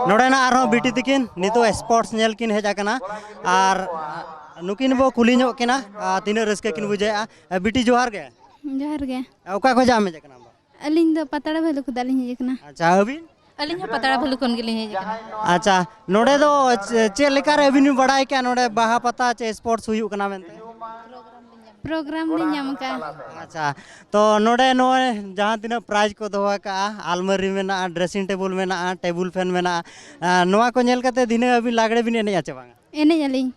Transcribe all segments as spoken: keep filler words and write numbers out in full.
ᱱᱚᱰᱮᱱᱟᱜ ᱟᱨᱦᱚᱸ ᱵᱤᱴᱤ ᱛᱤᱠᱤᱱ ᱱᱤᱛᱚᱜ ᱥᱯᱳᱨᱴᱥ ᱧᱮᱞ ᱠᱤᱱ ᱦᱮᱡ ᱟᱠᱟᱱᱟ, ᱟᱨ ᱱᱩᱠᱤᱱ ᱵᱚ ᱠᱩᱞᱤ ᱧᱚᱜ ᱠᱤᱱᱟ, ᱟᱨ ᱛᱤᱱᱟᱹᱜ ᱨᱟᱹᱥᱠᱟᱹ ᱠᱤᱱ ᱵᱩᱡᱷᱟᱹᱣᱮᱫᱼᱟ᱾ ᱵᱤᱴᱤ, ᱡᱚᱦᱟᱨ ᱜᱮ᱾ ᱡᱚᱦᱟᱨ ᱜᱮ᱾ ᱚᱠᱟ ᱠᱷᱚᱱᱟᱜ ᱮᱢ ᱦᱮᱡ ᱟᱠᱟᱱᱟ ᱟᱢ ᱫᱚ? ᱟᱹᱞᱤᱧ ᱫᱚ ᱯᱟᱛᱲᱟ ᱵᱷᱟᱹᱞᱩ ᱠᱷᱚᱱᱟᱜ ᱞᱤᱧ ᱦᱮᱡ ᱟᱠᱟᱱᱟ᱾ ᱟᱪᱪᱷᱟ, ᱟᱹᱵᱤᱱ? ᱟᱹᱞᱤᱧ ᱦᱚᱸ ᱯᱟᱛᱲᱟ ᱵᱷᱟᱹᱞᱩ ᱠᱷᱚᱱ ᱜᱮᱞᱤᱧ ᱦᱮᱡ ᱟᱠᱟᱱᱟ᱾ ᱟᱪᱪᱷᱟ, ᱱᱚᱰᱮ ᱫᱚ ᱪᱮ-, ᱪᱮᱫ ᱞᱮᱠᱟ ᱨᱮ ᱟᱹᱵᱤᱱ ᱵᱤᱱ ᱵᱟᱲᱟᱭ ᱠᱮᱜᱼᱟ ᱱᱚᱰᱮ ᱵᱟᱦᱟ ᱯᱟᱛᱟ ᱪᱮ ᱥᱯᱳᱨᱴᱥ ᱦᱩᱭᱩᱜ ᱠᱟᱱᱟ ᱢᱮᱱᱛᱮ? ᱯᱨᱳᱜᱨᱟᱢ ᱞᱤᱧ ᱧᱟᱢ ᱟᱠᱟᱫᱼᱟ᱾ ᱟᱪᱪᱷᱟ, ᱛᱚ ᱱᱚᱰᱮ ᱱᱚᱜᱼᱚᱭ ᱡᱟᱦᱟᱸ ᱛᱤᱱᱟᱹᱜ ᱯᱨᱟᱭᱤᱡᱽ ᱠᱚ ᱫᱚᱦᱚ ᱟᱠᱟᱜᱼᱟ, ᱟᱞᱢᱟᱨᱤ ᱢᱮᱱᱟᱜᱼᱟ, ᱰᱨᱮᱥᱤᱝ ᱴᱮᱵᱩᱞ ᱢᱮᱱᱟᱜᱼᱟ, ᱴᱮᱵᱩᱞ ᱯᱷᱮᱱ ᱢᱮᱱᱟᱜᱼᱟ, ᱟᱨ ᱱᱚᱣᱟ ᱠᱚ ᱧᱮᱞ ᱠᱟᱛᱮ ᱫᱷᱤᱱᱟᱹᱝ ᱟᱹᱵᱤᱱ ᱞᱟᱜᱽᱲᱮ ᱵᱤᱱ ᱮᱱᱮᱡᱼᱟ ᱪᱮ ᱵᱟᱝᱟ? ᱮᱱᱮᱡ ᱟᱹᱞᱤᱧ᱾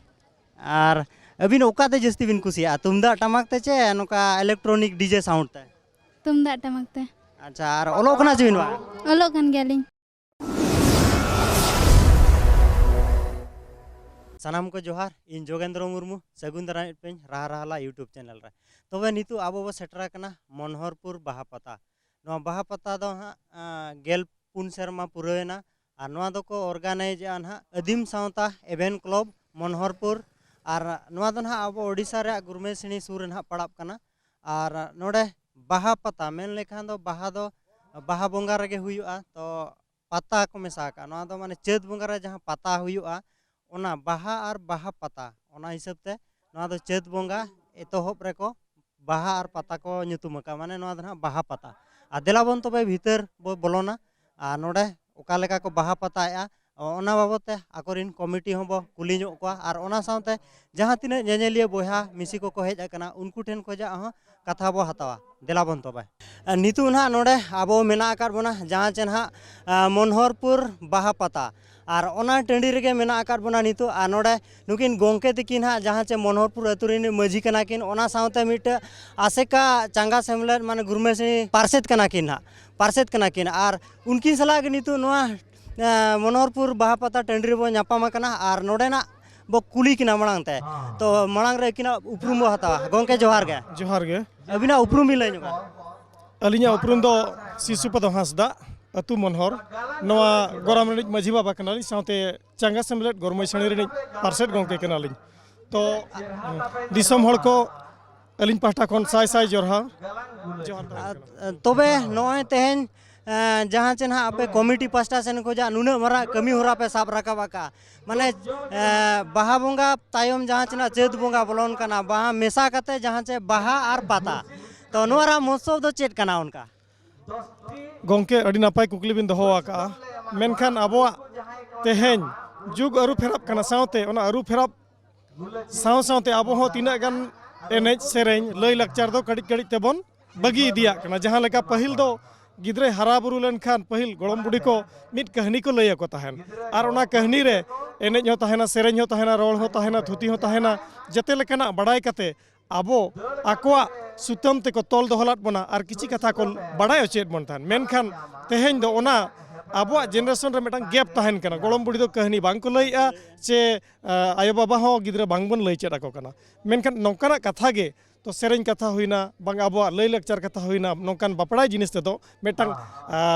ᱟᱨ ᱟᱹᱵᱤᱱ ᱚᱠᱟᱛᱮ ᱡᱟᱹᱥᱛᱤ ᱵᱤᱱ ᱠᱩᱥᱤᱭᱟᱜᱼᱟ, ᱛᱩᱢᱫᱟᱜ ᱴᱟᱢᱟᱠ ᱛᱮ ᱪᱮ ᱱᱚᱝᱠᱟ ᱤᱞᱮᱠᱴᱨᱚᱱᱤᱠ ᱰᱤᱡᱮ ᱥᱟᱣᱩᱱᱰ ᱛᱮ? ᱛᱩᱢᱫᱟᱜ ᱴᱟᱢᱟᱠ ᱛᱮ᱾ ᱟᱪᱪᱷᱟ, ᱟᱨ ᱚᱞᱚᱜ ᱠᱟᱱᱟ ᱪᱮ ᱵᱤᱱ ᱵᱟᱝ? ᱚᱞᱚᱜ ᱠᱟᱱ ᱜᱮᱭᱟᱞᱤᱧ᱾ ᱥᱟᱱᱟᱢ ᱠᱚ ᱡᱚᱦᱟᱨ, ᱤᱧ ᱡᱳᱜᱮᱱᱫᱨᱚ ᱢᱩᱨᱢᱩ, ᱥᱟᱹᱜᱩᱱ ᱫᱟᱨᱟᱢ ᱯᱮ ᱨᱟᱦᱟ ᱨᱟᱦᱟᱞᱟ YouTube ᱪᱮᱱᱮᱞ ᱨᱮ᱾ ᱛᱚᱵᱮ ᱱᱤᱛᱚᱜ ᱟᱵᱚ ᱵᱚ ᱥᱮᱴᱮᱨ ᱟᱠᱟᱱᱟ ᱢᱚᱱᱦᱚᱨᱯᱩᱨ ᱵᱟᱦᱟ ᱯᱟᱛᱟ᱾ ᱱᱚᱣᱟ ᱵᱟᱦᱟ ᱯᱟᱛᱟ ᱫᱚ ᱦᱟᱸᱜ, ᱟᱸ, ᱜᱮᱞ ᱯᱩᱱ ᱥᱮᱨᱢᱟ ᱯᱩᱨᱟᱹᱣᱮᱱᱟ᱾ ᱟᱨ ᱱᱚᱣᱟ ᱫᱚᱠᱚ ᱚᱨᱜᱟᱱᱟᱭᱤᱡᱮᱜᱼᱟ ᱱᱟᱦᱟᱜ ᱟᱹᱫᱤᱢ ᱥᱟᱶᱛᱟ ᱮᱵᱷᱮᱱ ᱠᱞᱚᱵᱽ ᱢᱚᱱᱦᱚᱨᱯᱩᱨ᱾ ᱟᱨ ᱱᱚᱣᱟ ᱫᱚ ᱱᱟᱦᱟᱜ ᱟᱵᱚ ᱳᱰᱤᱥᱟ ᱨᱮᱭᱟᱜ ᱜᱩᱨᱢᱮᱥᱤᱱᱤ ᱥᱩᱨ ᱨᱮ ᱱᱟᱦᱟᱜ ᱯᱟᱲᱟᱜ ᱠᱟᱱᱟ᱾ ᱟᱨ ᱱᱚᱰᱮ ᱵᱟᱦᱟ ᱯᱟᱛᱟ ᱢᱮᱱ ᱞᱮᱠᱷᱟᱱ ᱫᱚ ᱵᱟᱦᱟ ᱫᱚ ᱵᱟᱦᱟ ᱵᱚᱸᱜᱟ ᱨᱮᱜᱮ ᱦᱩᱭᱩᱜᱼᱟ᱾ ᱛᱚ ᱯᱟᱛᱟ ᱠᱚ ᱢᱮᱥᱟ ᱟᱠᱟᱜᱼᱟ᱾ ᱱᱚᱣᱟ ᱫᱚ ᱢᱟᱱᱮ ᱪᱟᱹᱛ ᱵᱚᱸᱜᱟ ᱨᱮ ᱡᱟᱦᱟᱸ ᱯᱟᱛᱟ ᱦᱩᱭᱩᱜᱼᱟ, ᱚᱱᱟ ᱵᱟᱦᱟ ᱟᱨ ᱵᱟᱦᱟ ᱯᱟᱛᱟ, ᱚᱱᱟ ᱦᱤᱥᱟᱹᱵ ᱛᱮ ᱱᱚᱣᱟ ᱫᱚ ᱪᱟᱹᱛ ᱵᱚᱸᱜᱟ ᱮᱛᱚᱦᱚᱵ ᱨᱮᱠᱚ ᱵᱟᱦᱟ ᱟᱨ ᱯᱟᱛᱟ ᱠᱚ ᱧᱩᱛᱩᱢ ᱟᱠᱟᱫᱼᱟ, ᱢᱟᱱᱮ ᱱᱚᱣᱟ ᱫᱚ ᱱᱟᱦᱟᱜ ᱵᱟᱦᱟ ᱯᱟᱛᱟ᱾ ᱟᱨ ᱫᱮᱞᱟ ᱵᱚᱱ ᱛᱚᱵᱮ ᱵᱷᱤᱛᱟᱹᱨ ᱵᱚ ᱵᱚᱞᱚᱱᱟ, ᱟᱨ ᱱᱚᱰᱮ ᱚᱠᱟ ᱞᱮᱠᱟ ᱠᱚ ᱵᱟᱦᱟ ᱯᱟᱛᱟᱭᱮᱫᱼᱟ, ᱚᱱᱟ ᱵᱟᱵᱚᱫ ᱛᱮ ᱟᱠᱚᱨᱮᱱ ᱠᱚᱢᱤᱴᱤ ᱦᱚᱸᱵᱚ ᱠᱩᱞᱤ ᱧᱚᱜ ᱠᱚᱣᱟ, ᱟᱨ ᱚᱱᱟ ᱥᱟᱶᱛᱮ ᱡᱟᱦᱟᱸ ᱛᱤᱱᱟᱹᱜ ᱧᱮᱧᱮᱞᱤᱭᱟᱹ ᱵᱚᱭᱦᱟ ᱢᱤᱥᱤ ᱠᱚᱠᱚ ᱦᱮᱡ ᱟᱠᱟᱱᱟ, ᱩᱱᱠᱩ ᱴᱷᱮᱱ ᱠᱷᱚᱱᱟᱜ ᱦᱚᱸ ᱠᱟᱛᱷᱟ ᱵᱚ ᱦᱟᱛᱟᱣᱟ᱾ ᱫᱮᱞᱟ ᱵᱚᱱ ᱛᱚᱵᱮ᱾ ᱟᱨ ᱱᱤᱛᱚᱜ ᱱᱟᱦᱟᱜ ᱱᱚᱰᱮ ᱟᱵᱚ ᱢᱮᱱᱟᱜ ᱟᱠᱟᱫ ᱵᱚᱱᱟ ᱡᱟᱦᱟᱸ ᱪᱮ ᱱᱟᱦᱟᱜ, ᱟ, ᱢᱚᱱᱦᱚᱨᱯᱩᱨ ᱵᱟᱦᱟ ᱯᱟᱛᱟ, ᱟᱨ ᱚᱱᱟ ᱴᱟᱺᱰᱤ ᱨᱮᱜᱮ ᱢᱮᱱᱟᱜ ᱟᱠᱟᱫ ᱵᱚᱱᱟ ᱱᱤᱛᱚᱜ᱾ ᱟᱨ ᱱᱚᱰᱮ ᱱᱩᱠᱤᱱ ᱜᱚᱢᱠᱮ ᱛᱤᱠᱤᱱ ᱦᱟᱸᱜ ᱡᱟᱦᱟᱸ ᱪᱮ ᱢᱚᱱᱦᱚᱨᱯᱩᱨ ᱟᱹᱛᱩ ᱨᱤᱱ ᱢᱟᱹᱡᱷᱤ ᱠᱟᱱᱟ ᱠᱤᱱ, ᱚᱱᱟ ᱥᱟᱶᱛᱮ ᱢᱤᱫᱴᱟᱝ ᱟᱥᱮᱠᱟ ᱪᱟᱸᱜᱟ ᱥᱮᱢᱞᱮᱫ ᱢᱟᱱᱮ ᱜᱩᱨᱢᱮᱥᱤᱱᱤ ᱯᱟᱨᱥᱮᱛ ᱠᱟᱱᱟ ᱠᱤᱱ ᱦᱟᱸᱜ, ᱯᱟᱨᱥᱮᱛ ᱠᱟᱱᱟ ᱠᱤᱱ᱾ ᱟᱨ ᱩᱱᱠᱤᱱ ᱥᱟᱞᱟᱜ ᱜᱮ ᱱᱤᱛᱚᱜ ᱱᱚᱣᱟ, ᱮ, ᱢᱚᱱᱦᱚᱨᱯᱩᱨ ᱵᱟᱦᱟ ᱯᱟᱛᱟ ᱴᱟᱺᱰᱤ ᱨᱮᱵᱚ ᱧᱟᱯᱟᱢ ᱟᱠᱟᱱᱟ, ᱟᱨ ᱱᱚᱰᱮᱱᱟᱜ ᱵᱚ ᱠᱩᱞᱤ ᱠᱤᱱᱟ ᱢᱟᱲᱟᱝ ᱛᱮ᱾ ᱛᱚ ᱢᱟᱲᱟᱝ ᱨᱮ ᱟᱹᱠᱤᱱᱟᱜ ᱩᱯᱨᱩᱢ ᱵᱚ ᱦᱟᱛᱟᱣᱟ᱾ ᱜᱚᱢᱠᱮ ᱡᱚᱦᱟᱨ ᱜᱮ᱾ ᱡᱚᱦᱟᱨ ᱜᱮ᱾ ᱟᱹᱵᱤᱱᱟᱜ ᱩᱯᱨᱩᱢ ᱵᱤᱱ ᱞᱟᱹᱭ ᱧᱚᱜᱟ? ᱟᱹᱞᱤᱧᱟᱜ ᱩᱯᱨᱩᱢ ᱫᱚ ᱥᱤᱥᱩᱯᱟᱫ ᱦᱟᱸᱥᱫᱟ, ᱟᱹᱛᱩ ᱢᱚᱱᱦᱚᱨ᱾ ᱱᱚᱣᱟ ᱜᱚᱨᱟᱢ ᱨᱤᱱᱤᱡ ᱢᱟᱹᱡᱷᱤ ᱵᱟᱵᱟ ᱠᱟᱱᱟᱞᱤᱧ, ᱥᱟᱶᱛᱮ ᱪᱟᱸᱜᱟ ᱥᱮᱢᱞᱮᱫ ᱜᱚᱨᱢᱟᱹᱭ ᱥᱟᱹᱲᱤ ᱨᱤᱱᱤᱡ ᱯᱟᱨᱥᱮᱛ ᱜᱚᱢᱠᱮ ᱠᱟᱱᱟᱞᱤᱧ᱾ ᱛᱚ ᱫᱤᱥᱚᱢ ᱦᱚᱲ ᱠᱚ ᱟᱹᱞᱤᱧ ᱯᱟᱦᱴᱟ ᱠᱷᱚᱱ ᱥᱟᱭ ᱥᱟᱭ ᱡᱚᱨᱦᱟᱣ᱾ ᱡᱚᱦᱟᱨ ᱫᱚ᱾ ᱟᱨ, ᱛᱚᱵᱮ ᱱᱚᱜᱼᱚᱭ ᱛᱮᱦᱮᱧ ᱮᱸ, ᱡᱟᱦᱟᱸ ᱪᱮ ᱱᱟᱦᱟᱜ ᱟᱯᱮ ᱠᱚᱢᱤᱴᱤ ᱯᱟᱥᱴᱟ ᱥᱮᱱ ᱠᱷᱚᱱᱟᱜ ᱱᱩᱱᱟᱹᱜ ᱢᱟᱨᱟᱝ ᱠᱟᱹᱢᱤ ᱦᱚᱨᱟ ᱯᱮ ᱥᱟᱵ ᱨᱟᱠᱟᱵ ᱟᱠᱟᱫᱼᱟ, ᱢᱟᱱᱮ, ᱮᱸ, ᱵᱟᱦᱟ ᱵᱚᱸᱜᱟ ᱛᱟᱭᱚᱢ ᱡᱟᱦᱟᱸ ᱪᱮ ᱱᱟᱦᱟᱜ ᱪᱟᱹᱛ ᱵᱚᱸᱜᱟ ᱵᱚᱞᱚᱱ ᱠᱟᱱᱟ, ᱵᱟᱦᱟ ᱢᱮᱥᱟ ᱠᱟᱛᱮ ᱡᱟᱦᱟᱸ ᱪᱮ ᱵᱟᱦᱟ ᱟᱨ ᱯᱟᱛᱟ, ᱛᱚ ᱱᱚᱣᱟ ᱨᱮᱱᱟᱜ ᱢᱚᱦᱚᱛᱥᱚᱵ ᱫᱚ ᱪᱮᱫ ᱠᱟᱱᱟ ᱚᱱᱠᱟ? ᱜᱚᱢᱠᱮ, ᱟᱹᱰᱤ ᱱᱟᱯᱟᱭ ᱠᱩᱠᱞᱤ ᱵᱤᱱ ᱫᱚᱦᱚ ᱟᱠᱟᱫᱼᱟ᱾ ᱢᱮᱱᱠᱷᱟᱱ ᱟᱵᱚᱣᱟᱜ ᱛᱮᱦᱮᱧ ᱡᱩᱜᱽ ᱟᱹᱨᱩ ᱯᱷᱮᱨᱟᱜ ᱠᱟᱱᱟ, ᱥᱟᱶᱛᱮ ᱚᱱᱟ ᱟᱹᱨᱩ ᱯᱷᱮᱨᱟᱜ ᱥᱟᱶ ᱥᱟᱶᱛᱮ ᱟᱵᱚ ᱦᱚᱸ ᱛᱤᱱᱟᱹᱜ ᱜᱟᱱ ᱮᱱᱮᱡ ᱥᱮᱨᱮᱧ, ᱞᱟᱹᱭ ᱞᱟᱠᱪᱟᱨ ᱫᱚ ᱠᱟᱹᱴᱤᱡ ᱠᱟᱹᱴᱤᱡ ᱛᱮᱵᱚᱱ ᱵᱟᱹᱜᱤ ᱤᱫᱤᱭᱟᱜ ᱠᱟᱱᱟ᱾ ᱡᱟᱦᱟᱸ ᱞᱮᱠᱟ ᱯᱟᱹᱦᱤᱞ ᱫᱚ ᱜᱤᱫᱽᱨᱟᱹᱭ ᱦᱟᱨᱟ ᱵᱩᱨᱩ ᱞᱮᱱᱠᱷᱟᱱ ᱯᱟᱹᱦᱤᱞ ᱜᱚᱲᱚᱢ ᱵᱩᱰᱷᱤ ᱠᱚ ᱢᱤᱫ ᱠᱟᱹᱦᱱᱤ ᱠᱚ ᱞᱟᱹᱭ ᱟᱠᱚ ᱛᱟᱦᱮᱱ, ᱟᱨ ᱚᱱᱟ ᱠᱟᱹᱦᱱᱤ ᱨᱮ ᱮᱱᱮᱡ ᱦᱚᱸ ᱛᱟᱦᱮᱱᱟ, ᱥᱮᱨᱮᱧ ᱦᱚᱸ ᱛᱟᱦᱮᱱᱟ, ᱨᱚᱲ ᱦᱚᱸ ᱛᱟᱦᱮᱱᱟ, ᱛᱷᱩᱛᱤ ᱦᱚᱸ ᱛᱟᱦᱮᱱᱟ, ᱡᱮᱛᱮ ᱞᱮᱠᱟᱱᱟᱜ ᱵᱟᱲᱟᱭ ᱠᱟᱛᱮ ᱟᱵᱚ ᱟᱠᱚᱣᱟᱜ ᱥᱩᱛᱟᱹᱢ ᱛᱮᱠᱚ ᱛᱚᱞ ᱫᱚᱦᱚ ᱞᱮᱫ ᱵᱚᱱᱟ ᱟᱨ ᱠᱤᱪᱷᱤ ᱠᱟᱛᱷᱟ ᱠᱚ ᱵᱟᱲᱟᱭ ᱦᱚᱪᱚᱭᱮᱫ ᱵᱚᱱ ᱛᱟᱦᱮᱸᱫ᱾ ᱢᱮᱱᱠᱷᱟᱱ ᱛᱮᱦᱮᱧ ᱫᱚ ᱚᱱᱟ ᱟᱵᱚᱣᱟᱜ ᱡᱮᱱᱟᱨᱮᱥᱚᱱ ᱨᱮ ᱢᱤᱫᱴᱟᱝ ᱜᱮᱯ ᱛᱟᱦᱮᱱ ᱠᱟᱱᱟ᱾ ᱜᱚᱲᱚᱢ ᱵᱩᱲᱦᱤ ᱫᱚ ᱠᱟᱹᱦᱱᱤ ᱵᱟᱝ ᱠᱚ ᱞᱟᱹᱭᱮᱫᱼᱟ, ᱪᱮ ᱟᱭᱳᱼᱵᱟᱵᱟ ᱦᱚᱸ ᱜᱤᱫᱽᱨᱟᱹ ᱵᱟᱝ ᱵᱚᱱ ᱞᱟᱹᱭ ᱪᱮᱫ ᱟᱠᱚ ᱠᱟᱱᱟ᱾ ᱢᱮᱱᱠᱷᱟᱱ ᱱᱚᱝᱠᱟᱱᱟᱜ ᱠᱟᱛᱷᱟ ᱜᱮ, ᱛᱚ ᱥᱮᱨᱮᱧ ᱠᱟᱛᱷᱟ ᱦᱩᱭᱱᱟ, ᱵᱟᱝ ᱟᱵᱚᱣᱟᱜ ᱞᱟᱹᱭᱼᱞᱟᱠᱪᱟᱨ ᱠᱟᱛᱷᱟ ᱦᱩᱭᱱᱟ, ᱱᱚᱝᱠᱟᱱ ᱵᱟᱯᱲᱟᱭ ᱡᱤᱱᱤᱥ ᱛᱮᱫᱚ ᱢᱤᱫᱴᱟᱝ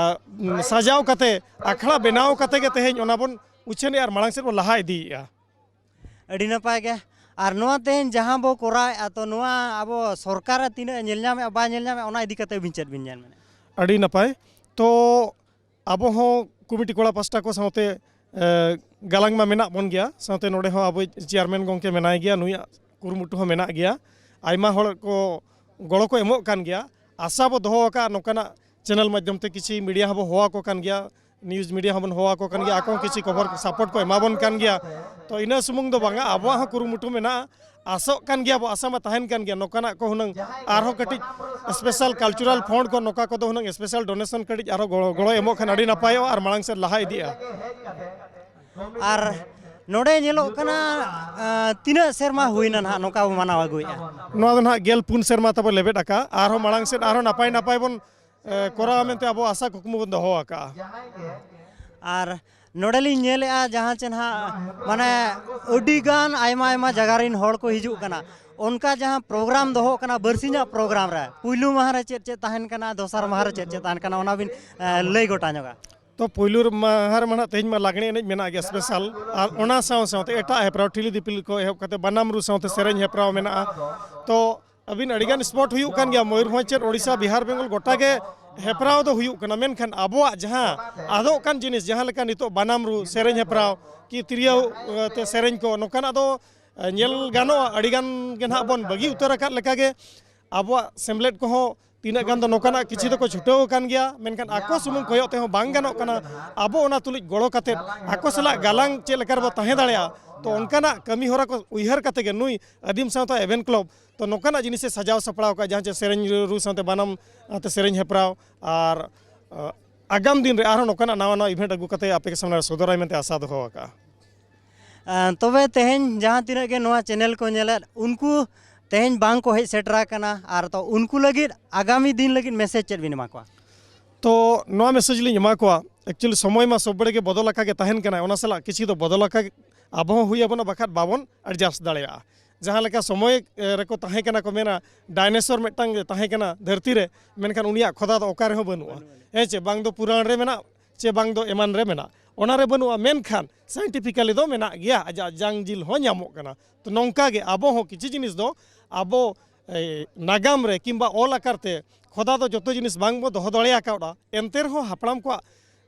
ᱥᱟᱡᱟᱣ ᱠᱟᱛᱮ, ᱟᱠᱷᱲᱟ ᱵᱮᱱᱟᱣ ᱠᱟᱛᱮ ᱜᱮ ᱛᱮᱦᱮᱧ ᱚᱱᱟ ᱵᱚᱱ ᱩᱪᱷᱟᱹᱱᱮᱜᱼᱟ ᱟᱨ ᱢᱟᱲᱟᱝ ᱥᱮᱫ ᱵᱚᱱ ᱞᱟᱦᱟ ᱤᱫᱤᱭᱮᱫᱼᱟ᱾ ᱟᱹᱰᱤ ᱱᱟᱯᱟᱭ ᱜᱮ᱾ ᱟᱨ ᱱᱚᱣᱟ ᱛᱮᱦᱮᱧ ᱡᱟᱦᱟᱸ ᱵᱚ ᱠᱚᱨᱟᱣᱮᱫᱼᱟ, ᱛᱚ ᱱᱚᱣᱟ ᱟᱵᱚ ᱥᱚᱨᱠᱟᱨ ᱛᱤᱱᱟᱹᱜ ᱧᱮᱞ ᱧᱟᱢᱮᱫᱼᱟ, ᱵᱟᱭ ᱧᱮᱞ ᱧᱟᱢᱮᱫᱼᱟ, ᱚᱱᱟ ᱤᱫᱤ ᱠᱟᱛᱮ ᱟᱹᱵᱤᱱ ᱪᱮᱫ ᱵᱤᱱ ᱧᱮᱞ ᱢᱮᱱᱟ? ᱟᱹᱰᱤ ᱱᱟᱯᱟᱭ᱾ ᱛᱚ ᱟᱵᱚ ᱦᱚᱸ ᱠᱚᱢᱤᱴᱤ ᱠᱚᱲᱟ ᱯᱟᱥᱴᱟ ᱠᱚ ᱥᱟᱶᱛᱮ, ᱮ, ᱜᱟᱞᱟᱝ ᱢᱟ ᱢᱮᱱᱟᱜ ᱵᱚᱱ ᱜᱮᱭᱟ, ᱥᱟᱶᱛᱮ ᱱᱚᱰᱮ ᱦᱚᱸ ᱟᱵᱚᱭᱤᱡ ᱪᱮᱭᱟᱨᱢᱮᱱ ᱜᱚᱢᱠᱮ ᱢᱮᱱᱟᱭ ᱜᱮᱭᱟ, ᱱᱩᱭᱟᱜ ᱠᱩᱨᱩᱢᱩᱴᱩ ᱦᱚᱸ ᱢᱮᱱᱟᱜ ᱜᱮᱭᱟ᱾ ᱟᱭᱢᱟ ᱦᱚᱲ ᱠᱚ ᱜᱚᱲᱚ ᱠᱚ ᱮᱢᱚᱜ ᱠᱟᱱ ᱜᱮᱭᱟ᱾ ᱟᱥᱟ ᱵᱚ ᱫᱚᱦᱚ ᱟᱠᱟᱫᱼᱟ ᱱᱚᱝᱠᱟᱱᱟᱜ ᱪᱮᱱᱮᱞ ᱢᱟᱫᱽᱫᱷᱚᱢ ᱛᱮ ᱠᱤᱪᱷᱤ ᱢᱤᱰᱤᱭᱟ ᱦᱚᱸᱵᱚ ᱦᱚᱦᱚ ᱟᱠᱚ ᱠᱟᱱ ᱜᱮᱭᱟ, ᱱᱤᱭᱩᱡᱽ ᱢᱤᱰᱤᱭᱟ ᱦᱚᱸᱵᱚᱱ ᱦᱚᱦᱚ ᱟᱠᱚ ᱠᱟᱱ ᱜᱮᱭᱟ, ᱟᱠᱚ ᱦᱚᱸ ᱠᱤᱪᱷᱤ ᱠᱷᱚᱵᱚᱨ ᱥᱟᱯᱳᱨᱴ ᱠᱚ ᱮᱢᱟ ᱵᱚᱱ ᱠᱟᱱ ᱜᱮᱭᱟ᱾ ᱛᱚ ᱤᱱᱟᱹ ᱥᱩᱢᱩᱝ ᱫᱚ ᱵᱟᱝᱟ, ᱟᱵᱚᱣᱟᱜ ᱦᱚᱸ ᱠᱩᱨᱩᱢᱩᱴᱩ ᱢᱮᱱᱟᱜᱼᱟ, ᱟᱥᱚᱜ ᱠᱟᱱ ᱜᱮᱭᱟ ᱵᱚ, ᱟᱥᱟ ᱢᱟ ᱛᱟᱦᱮᱱ ᱠᱟᱱ ᱜᱮᱭᱟ᱾ ᱱᱚᱝᱠᱟᱱᱟᱜ ᱠᱚ ᱦᱩᱱᱟᱹᱝ ᱟᱨᱦᱚᱸ ᱠᱟᱹᱴᱤᱡ ᱥᱯᱮᱥᱟᱞ ᱠᱟᱞᱪᱟᱨᱟᱞ ᱯᱷᱚᱱᱰ ᱠᱚ, ᱱᱚᱝᱠᱟ ᱠᱚᱫᱚ ᱦᱩᱱᱟᱹᱝ ᱥᱯᱮᱥᱟᱞ ᱰᱳᱱᱮᱥᱚᱱ ᱠᱟᱹᱴᱤᱡ ᱟᱨᱦᱚᱸ ᱜᱚᱲᱚ, ᱜᱚᱲᱚ ᱮᱢᱚᱜ ᱠᱷᱟᱱ ᱟᱹᱰᱤ ᱱᱟᱯᱟᱭᱚᱜᱼᱟ ᱟᱨ ᱢᱟᱲᱟᱝ ᱥᱮᱫ ᱞᱟᱦᱟ ᱤᱫᱤᱜᱼᱟ᱾ ᱟᱨ ᱱᱚᱰᱮ ᱧᱮᱞᱚᱜ ᱠᱟᱱᱟ, ᱟᱸ, ᱛᱤᱱᱟᱹᱜ ᱥᱮᱨᱢᱟ ᱦᱩᱭᱱᱟ ᱱᱟᱦᱟᱜ ᱱᱚᱝᱠᱟ ᱵᱚ ᱢᱟᱱᱟᱣ ᱟᱹᱜᱩᱭᱮᱫᱼᱟ? ᱱᱚᱣᱟ ᱫᱚ ᱱᱟᱦᱟᱜ ᱜᱮᱞ ᱯᱩᱱ ᱥᱮᱨᱢᱟ ᱛᱟᱵᱚ ᱞᱮᱵᱮᱫ ᱟᱠᱟᱫ, ᱟᱨᱦᱚᱸ ᱢᱟᱲᱟᱝ ᱥᱮᱫ ᱟᱨᱦᱚᱸ ᱱᱟᱯᱟᱭ ᱱᱟᱯᱟᱭ ᱵᱚᱱ, ᱮ, ᱠᱚᱨᱟᱣᱟ ᱢᱮᱱᱛᱮ ᱟᱵᱚ ᱟᱥᱟ ᱠᱩᱠᱢᱩ ᱵᱚᱱ ᱫᱚᱦᱚ ᱟᱠᱟᱫᱼᱟ᱾ ᱟᱨ ᱱᱚᱰᱮᱞᱤᱧ ᱧᱮᱞᱮᱫᱼᱟ ᱡᱟᱦᱟᱸ ᱪᱮ ᱱᱟᱦᱟᱜ, ᱢᱟᱱᱮ, ᱟᱹᱰᱤᱜᱟᱱ ᱟᱭᱢᱟ ᱟᱭᱢᱟ ᱡᱟᱭᱜᱟ ᱨᱮᱱ ᱦᱚᱲ ᱠᱚ ᱦᱤᱡᱩᱜ ᱠᱟᱱᱟ᱾ ᱚᱱᱠᱟ ᱡᱟᱦᱟᱸ ᱯᱨᱳᱜᱨᱟᱢ ᱫᱚᱦᱚᱜ ᱠᱟᱱᱟ ᱵᱟᱨᱥᱤᱧᱟᱜ ᱯᱨᱳᱜᱨᱟᱢ ᱨᱮ, ᱯᱩᱭᱞᱩ ᱢᱟᱦᱟ ᱨᱮ ᱪᱮᱫ ᱪᱮᱫ ᱛᱟᱦᱮᱱ ᱠᱟᱱᱟ, ᱫᱚᱥᱟᱨ ᱢᱟᱦᱟ ᱨᱮ ᱪᱮᱫ ᱪᱮᱫ ᱛᱟᱦᱮᱱ ᱠᱟᱱᱟ, ᱚᱱᱟ ᱵᱤᱱ, ᱮ, ᱞᱟᱹᱭ ᱜᱚᱴᱟ ᱧᱚᱜᱟ᱾ ᱛᱚ ᱯᱩᱭᱞᱩ ᱢᱟᱦᱟ ᱨᱮᱢᱟ ᱱᱟᱦᱟᱜ ᱛᱮᱦᱮᱧ ᱢᱟ ᱞᱟᱜᱽᱬᱮ ᱮᱱᱮᱡ ᱢᱮᱱᱟᱜ ᱜᱮᱭᱟ ᱥᱯᱮᱥᱟᱞ, ᱟᱨ ᱚᱱᱟ ᱥᱟᱶ ᱥᱟᱶᱛᱮ ᱮᱴᱟᱜ ᱦᱮᱯᱨᱟᱣ, ᱴᱷᱤᱞᱤ ᱫᱤᱯᱤᱞ ᱠᱚ ᱮᱦᱚᱵ ᱠᱟᱛᱮ ᱵᱟᱱᱟᱢ ᱨᱩ ᱥᱟᱶᱛᱮ ᱥᱮᱨᱮᱧ ᱦᱮᱯᱨᱟᱣ ᱢᱮᱱᱟᱜᱼᱟ᱾ ᱛᱚ ᱟᱹᱵᱤᱱ ᱟᱹᱰᱤᱜᱟᱱ ᱥᱯᱚᱴ ᱦᱩᱭᱩᱜ ᱠᱟᱱ ᱜᱮᱭᱟ, ᱢᱚᱭᱩᱨᱵᱷᱚᱸᱡᱽ, ᱪᱮᱫ ᱳᱰᱤᱥᱟ, ᱵᱤᱦᱟᱨ, ᱵᱮᱝᱜᱚᱞ ᱜᱚᱴᱟ ᱜᱮ ᱦᱮᱯᱨᱟᱣ ᱫᱚ ᱦᱩᱭᱩᱜ ᱠᱟᱱᱟ, ᱢᱮᱱᱠᱷᱟᱱ ᱟᱵᱚᱣᱟᱜ ᱡᱟᱦᱟᱸ ᱟᱫᱚᱜ ᱠᱟᱱ ᱡᱤᱱᱤᱥ, ᱡᱟᱦᱟᱸ ᱞᱮᱠᱟ ᱱᱤᱛᱚᱜ ᱵᱟᱱᱟᱢ ᱨᱩ, ᱥᱮᱨᱮᱧ ᱦᱮᱯᱨᱟᱣ ᱠᱤ ᱛᱤᱨᱭᱳ, ᱮ, ᱛᱮ ᱥᱮᱨᱮᱧ ᱠᱚ, ᱱᱚᱝᱠᱟᱱᱟᱜ ᱫᱚ, ᱮ, ᱧᱮᱞ ᱜᱟᱱᱚᱜᱼᱟ, ᱟᱹᱰᱤ ᱜᱟᱱ ᱜᱮ ᱱᱟᱦᱟᱜ ᱵᱚᱱ ᱵᱟᱹᱜᱤ ᱩᱛᱟᱹᱨ ᱟᱠᱟᱫ ᱞᱮᱠᱟᱜᱮ᱾ ᱟᱵᱚᱣᱟᱜ ᱥᱮᱢᱞᱮᱫ ᱠᱚᱦᱚᱸ ᱛᱤᱱᱟᱹᱜ ᱜᱟᱱ ᱫᱚ ᱱᱚᱝᱠᱟᱱᱟᱜ ᱠᱤᱪᱷᱩ ᱫᱚᱠᱚ ᱪᱷᱩᱴᱟᱹᱣ ᱟᱠᱟᱱ ᱜᱮᱭᱟ, ᱢᱮᱱᱠᱷᱟᱱ ᱟᱠᱚ ᱥᱩᱢᱩᱝ ᱠᱚᱭᱚᱜ ᱛᱮᱦᱚᱸ ᱵᱟᱝ ᱜᱟᱱᱚᱜ ᱠᱟᱱᱟ᱾ ᱟᱵᱚ ᱚᱱᱟ ᱛᱩᱞᱩᱡ ᱜᱚᱲᱚ ᱠᱟᱛᱮᱫ, ᱟᱠᱚ ᱥᱟᱞᱟᱜ ᱜᱟᱞᱟᱝ ᱪᱮᱫ ᱞᱮᱠᱟ ᱨᱮᱵᱚ ᱛᱟᱦᱮᱸ ᱫᱟᱲᱮᱭᱟᱜᱼᱟ, ᱛᱚ ᱚᱱᱠᱟᱱᱟᱜ ᱠᱟᱹᱢᱤ ᱦᱚᱨᱟ ᱠᱚ ᱩᱭᱦᱟᱹᱨ ᱠᱟᱛᱮ ᱜᱮ ᱱᱩᱭ ᱟᱹᱫᱤᱢ ᱥᱟᱶᱛᱟ ᱮᱵᱷᱮᱱ ᱠᱞᱟᱵᱽ ᱛᱚ ᱱᱚᱝᱠᱟᱱᱟᱜ ᱡᱤᱱᱤᱥᱮ ᱥᱟᱡᱟᱣ ᱥᱟᱯᱲᱟᱣ ᱠᱟᱜᱼᱟ, ᱡᱟᱦᱟᱸ ᱪᱮ ᱥᱮᱨᱮᱧ ᱨᱩ ᱥᱟᱶᱛᱮ ᱵᱟᱱᱟᱢ ᱟᱛᱮ ᱥᱮᱨᱮᱧ ᱦᱮᱯᱨᱟᱣ, ᱟᱨ, ᱟ, ᱟᱜᱟᱢ ᱫᱤᱱ ᱨᱮ ᱟᱨᱦᱚᱸ ᱱᱚᱝᱠᱟᱱᱟᱜ ᱱᱟᱣᱟ ᱱᱟᱣᱟ ᱤᱵᱷᱮᱱᱴ ᱟᱹᱜᱩ ᱠᱟᱛᱮ ᱟᱯᱮ ᱠᱚ ᱥᱟᱢᱱᱟ ᱨᱮ ᱥᱚᱫᱚᱨᱟᱭ ᱢᱮᱱᱛᱮ ᱟᱥᱟ ᱫᱚᱦᱚ ᱟᱠᱟᱜᱼᱟ᱾ ᱟ, ᱛᱚᱵᱮ ᱛᱮᱦᱮᱧ ᱡᱟᱦᱟᱸ ᱛᱤᱱᱟᱹᱜ ᱜᱮ ᱱᱚᱣᱟ ᱪᱮᱱᱮᱞ ᱠᱚ ᱧᱮᱞᱮᱫ, ᱩᱱᱠᱩ ᱛᱮᱦᱮᱧ ᱵᱟᱝ ᱠᱚ ᱦᱮᱡ ᱥᱮᱴᱮᱨ ᱟᱠᱟᱱᱟ, ᱟᱨ ᱛᱚ ᱩᱱᱠᱩ ᱞᱟᱹᱜᱤᱫ ᱟᱜᱟᱢᱤ ᱫᱤᱱ ᱞᱟᱹᱜᱤᱫ ᱢᱮᱥᱮᱡᱽ ᱪᱮᱫ ᱵᱤᱱ ᱮᱢᱟ ᱠᱚᱣᱟ? ᱛᱚ ᱱᱚᱣᱟ ᱢᱮᱥᱮᱡᱽ ᱞᱤᱧ ᱮᱢᱟ ᱠᱚᱣᱟ, ᱮᱠᱪᱩᱭᱮᱞᱤ ᱥᱚᱢᱚᱭ ᱢᱟ ᱥᱚᱵ ᱵᱮᱲᱮ ᱜᱮ ᱵᱚᱫᱚᱞ ᱟᱠᱟ ᱜᱮ ᱛᱟᱦᱮᱱ ᱠᱟᱱᱟ, ᱚᱱᱟ ᱥᱟᱞᱟᱜ ᱠᱤᱪᱷᱩ ᱫᱚ ᱵᱚᱫᱚᱞ ᱟᱠᱟ ᱟᱵᱚ ᱦᱚᱸ ᱦᱩᱭ ᱟᱵᱚᱱᱟ, ᱵᱟᱠᱷᱟᱱ ᱵᱟᱵᱚᱱ ᱮᱰᱡᱟᱥᱴ ᱫᱟᱲᱮᱭᱟᱜᱼᱟ᱾ ᱡᱟᱦᱟᱸ ᱞᱮᱠᱟ ᱥᱚᱢᱚᱭ, ᱮ, ᱨᱮᱠᱚ ᱛᱟᱦᱮᱸ ᱠᱟᱱᱟ, ᱠᱚ ᱢᱮᱱᱟ ᱰᱟᱭᱱᱮᱥᱚᱨ ᱢᱤᱫᱴᱟᱝ ᱛᱟᱦᱮᱸ ᱠᱟᱱᱟ ᱫᱷᱟᱹᱨᱛᱤ ᱨᱮ, ᱢᱮᱱᱠᱷᱟᱱ ᱩᱱᱤᱭᱟᱜ ᱠᱷᱚᱫᱟ ᱫᱚ ᱚᱠᱟ ᱨᱮᱦᱚᱸ ᱵᱟᱹᱱᱩᱜᱼᱟ᱾ ᱦᱮᱸ ᱪᱮ? ᱵᱟᱝ ᱫᱚ ᱯᱩᱨᱟᱬ ᱨᱮ ᱢᱮᱱᱟᱜ, ᱪᱮ ᱵᱟᱝ ᱫᱚ ᱮᱢᱟᱱ ᱨᱮ ᱢᱮᱱᱟᱜ, ᱚᱱᱟ ᱨᱮ ᱵᱟᱹᱱᱩᱜᱼᱟ, ᱢᱮᱱᱠᱷᱟᱱ ᱥᱟᱭᱮᱱᱴᱤᱯᱷᱤᱠᱟᱞᱤ ᱫᱚ ᱢᱮᱱᱟᱜ ᱜᱮᱭᱟ, ᱟᱡᱟᱜ ᱡᱟᱝ ᱡᱤᱞ ᱦᱚᱸ ᱧᱟᱢᱚᱜ ᱠᱟᱱᱟ᱾ ᱛᱚ ᱱᱚᱝᱠᱟ ᱜᱮ ᱟᱵᱚ ᱦᱚᱸ ᱠᱤᱪᱷᱩ ᱡᱤᱱᱤᱥ ᱫᱚ ᱟᱵᱚ, ᱮ, ᱱᱟᱜᱟᱢ ᱨᱮ ᱠᱤᱝᱵᱟ ᱚᱞ ᱟᱠᱟᱨ ᱛᱮ ᱠᱷᱚᱫᱟ ᱫᱚ ᱡᱚᱛᱚ ᱡᱤᱱᱤᱥ ᱵᱟᱝ ᱵᱚ ᱫᱚᱦᱚ ᱫᱟᱲᱮ ᱟᱠᱟᱫᱼᱟ, ᱮᱱᱛᱮ ᱨᱮᱦᱚᱸ ᱦᱟᱯᱲᱟᱢ ᱠᱚᱣᱟᱜ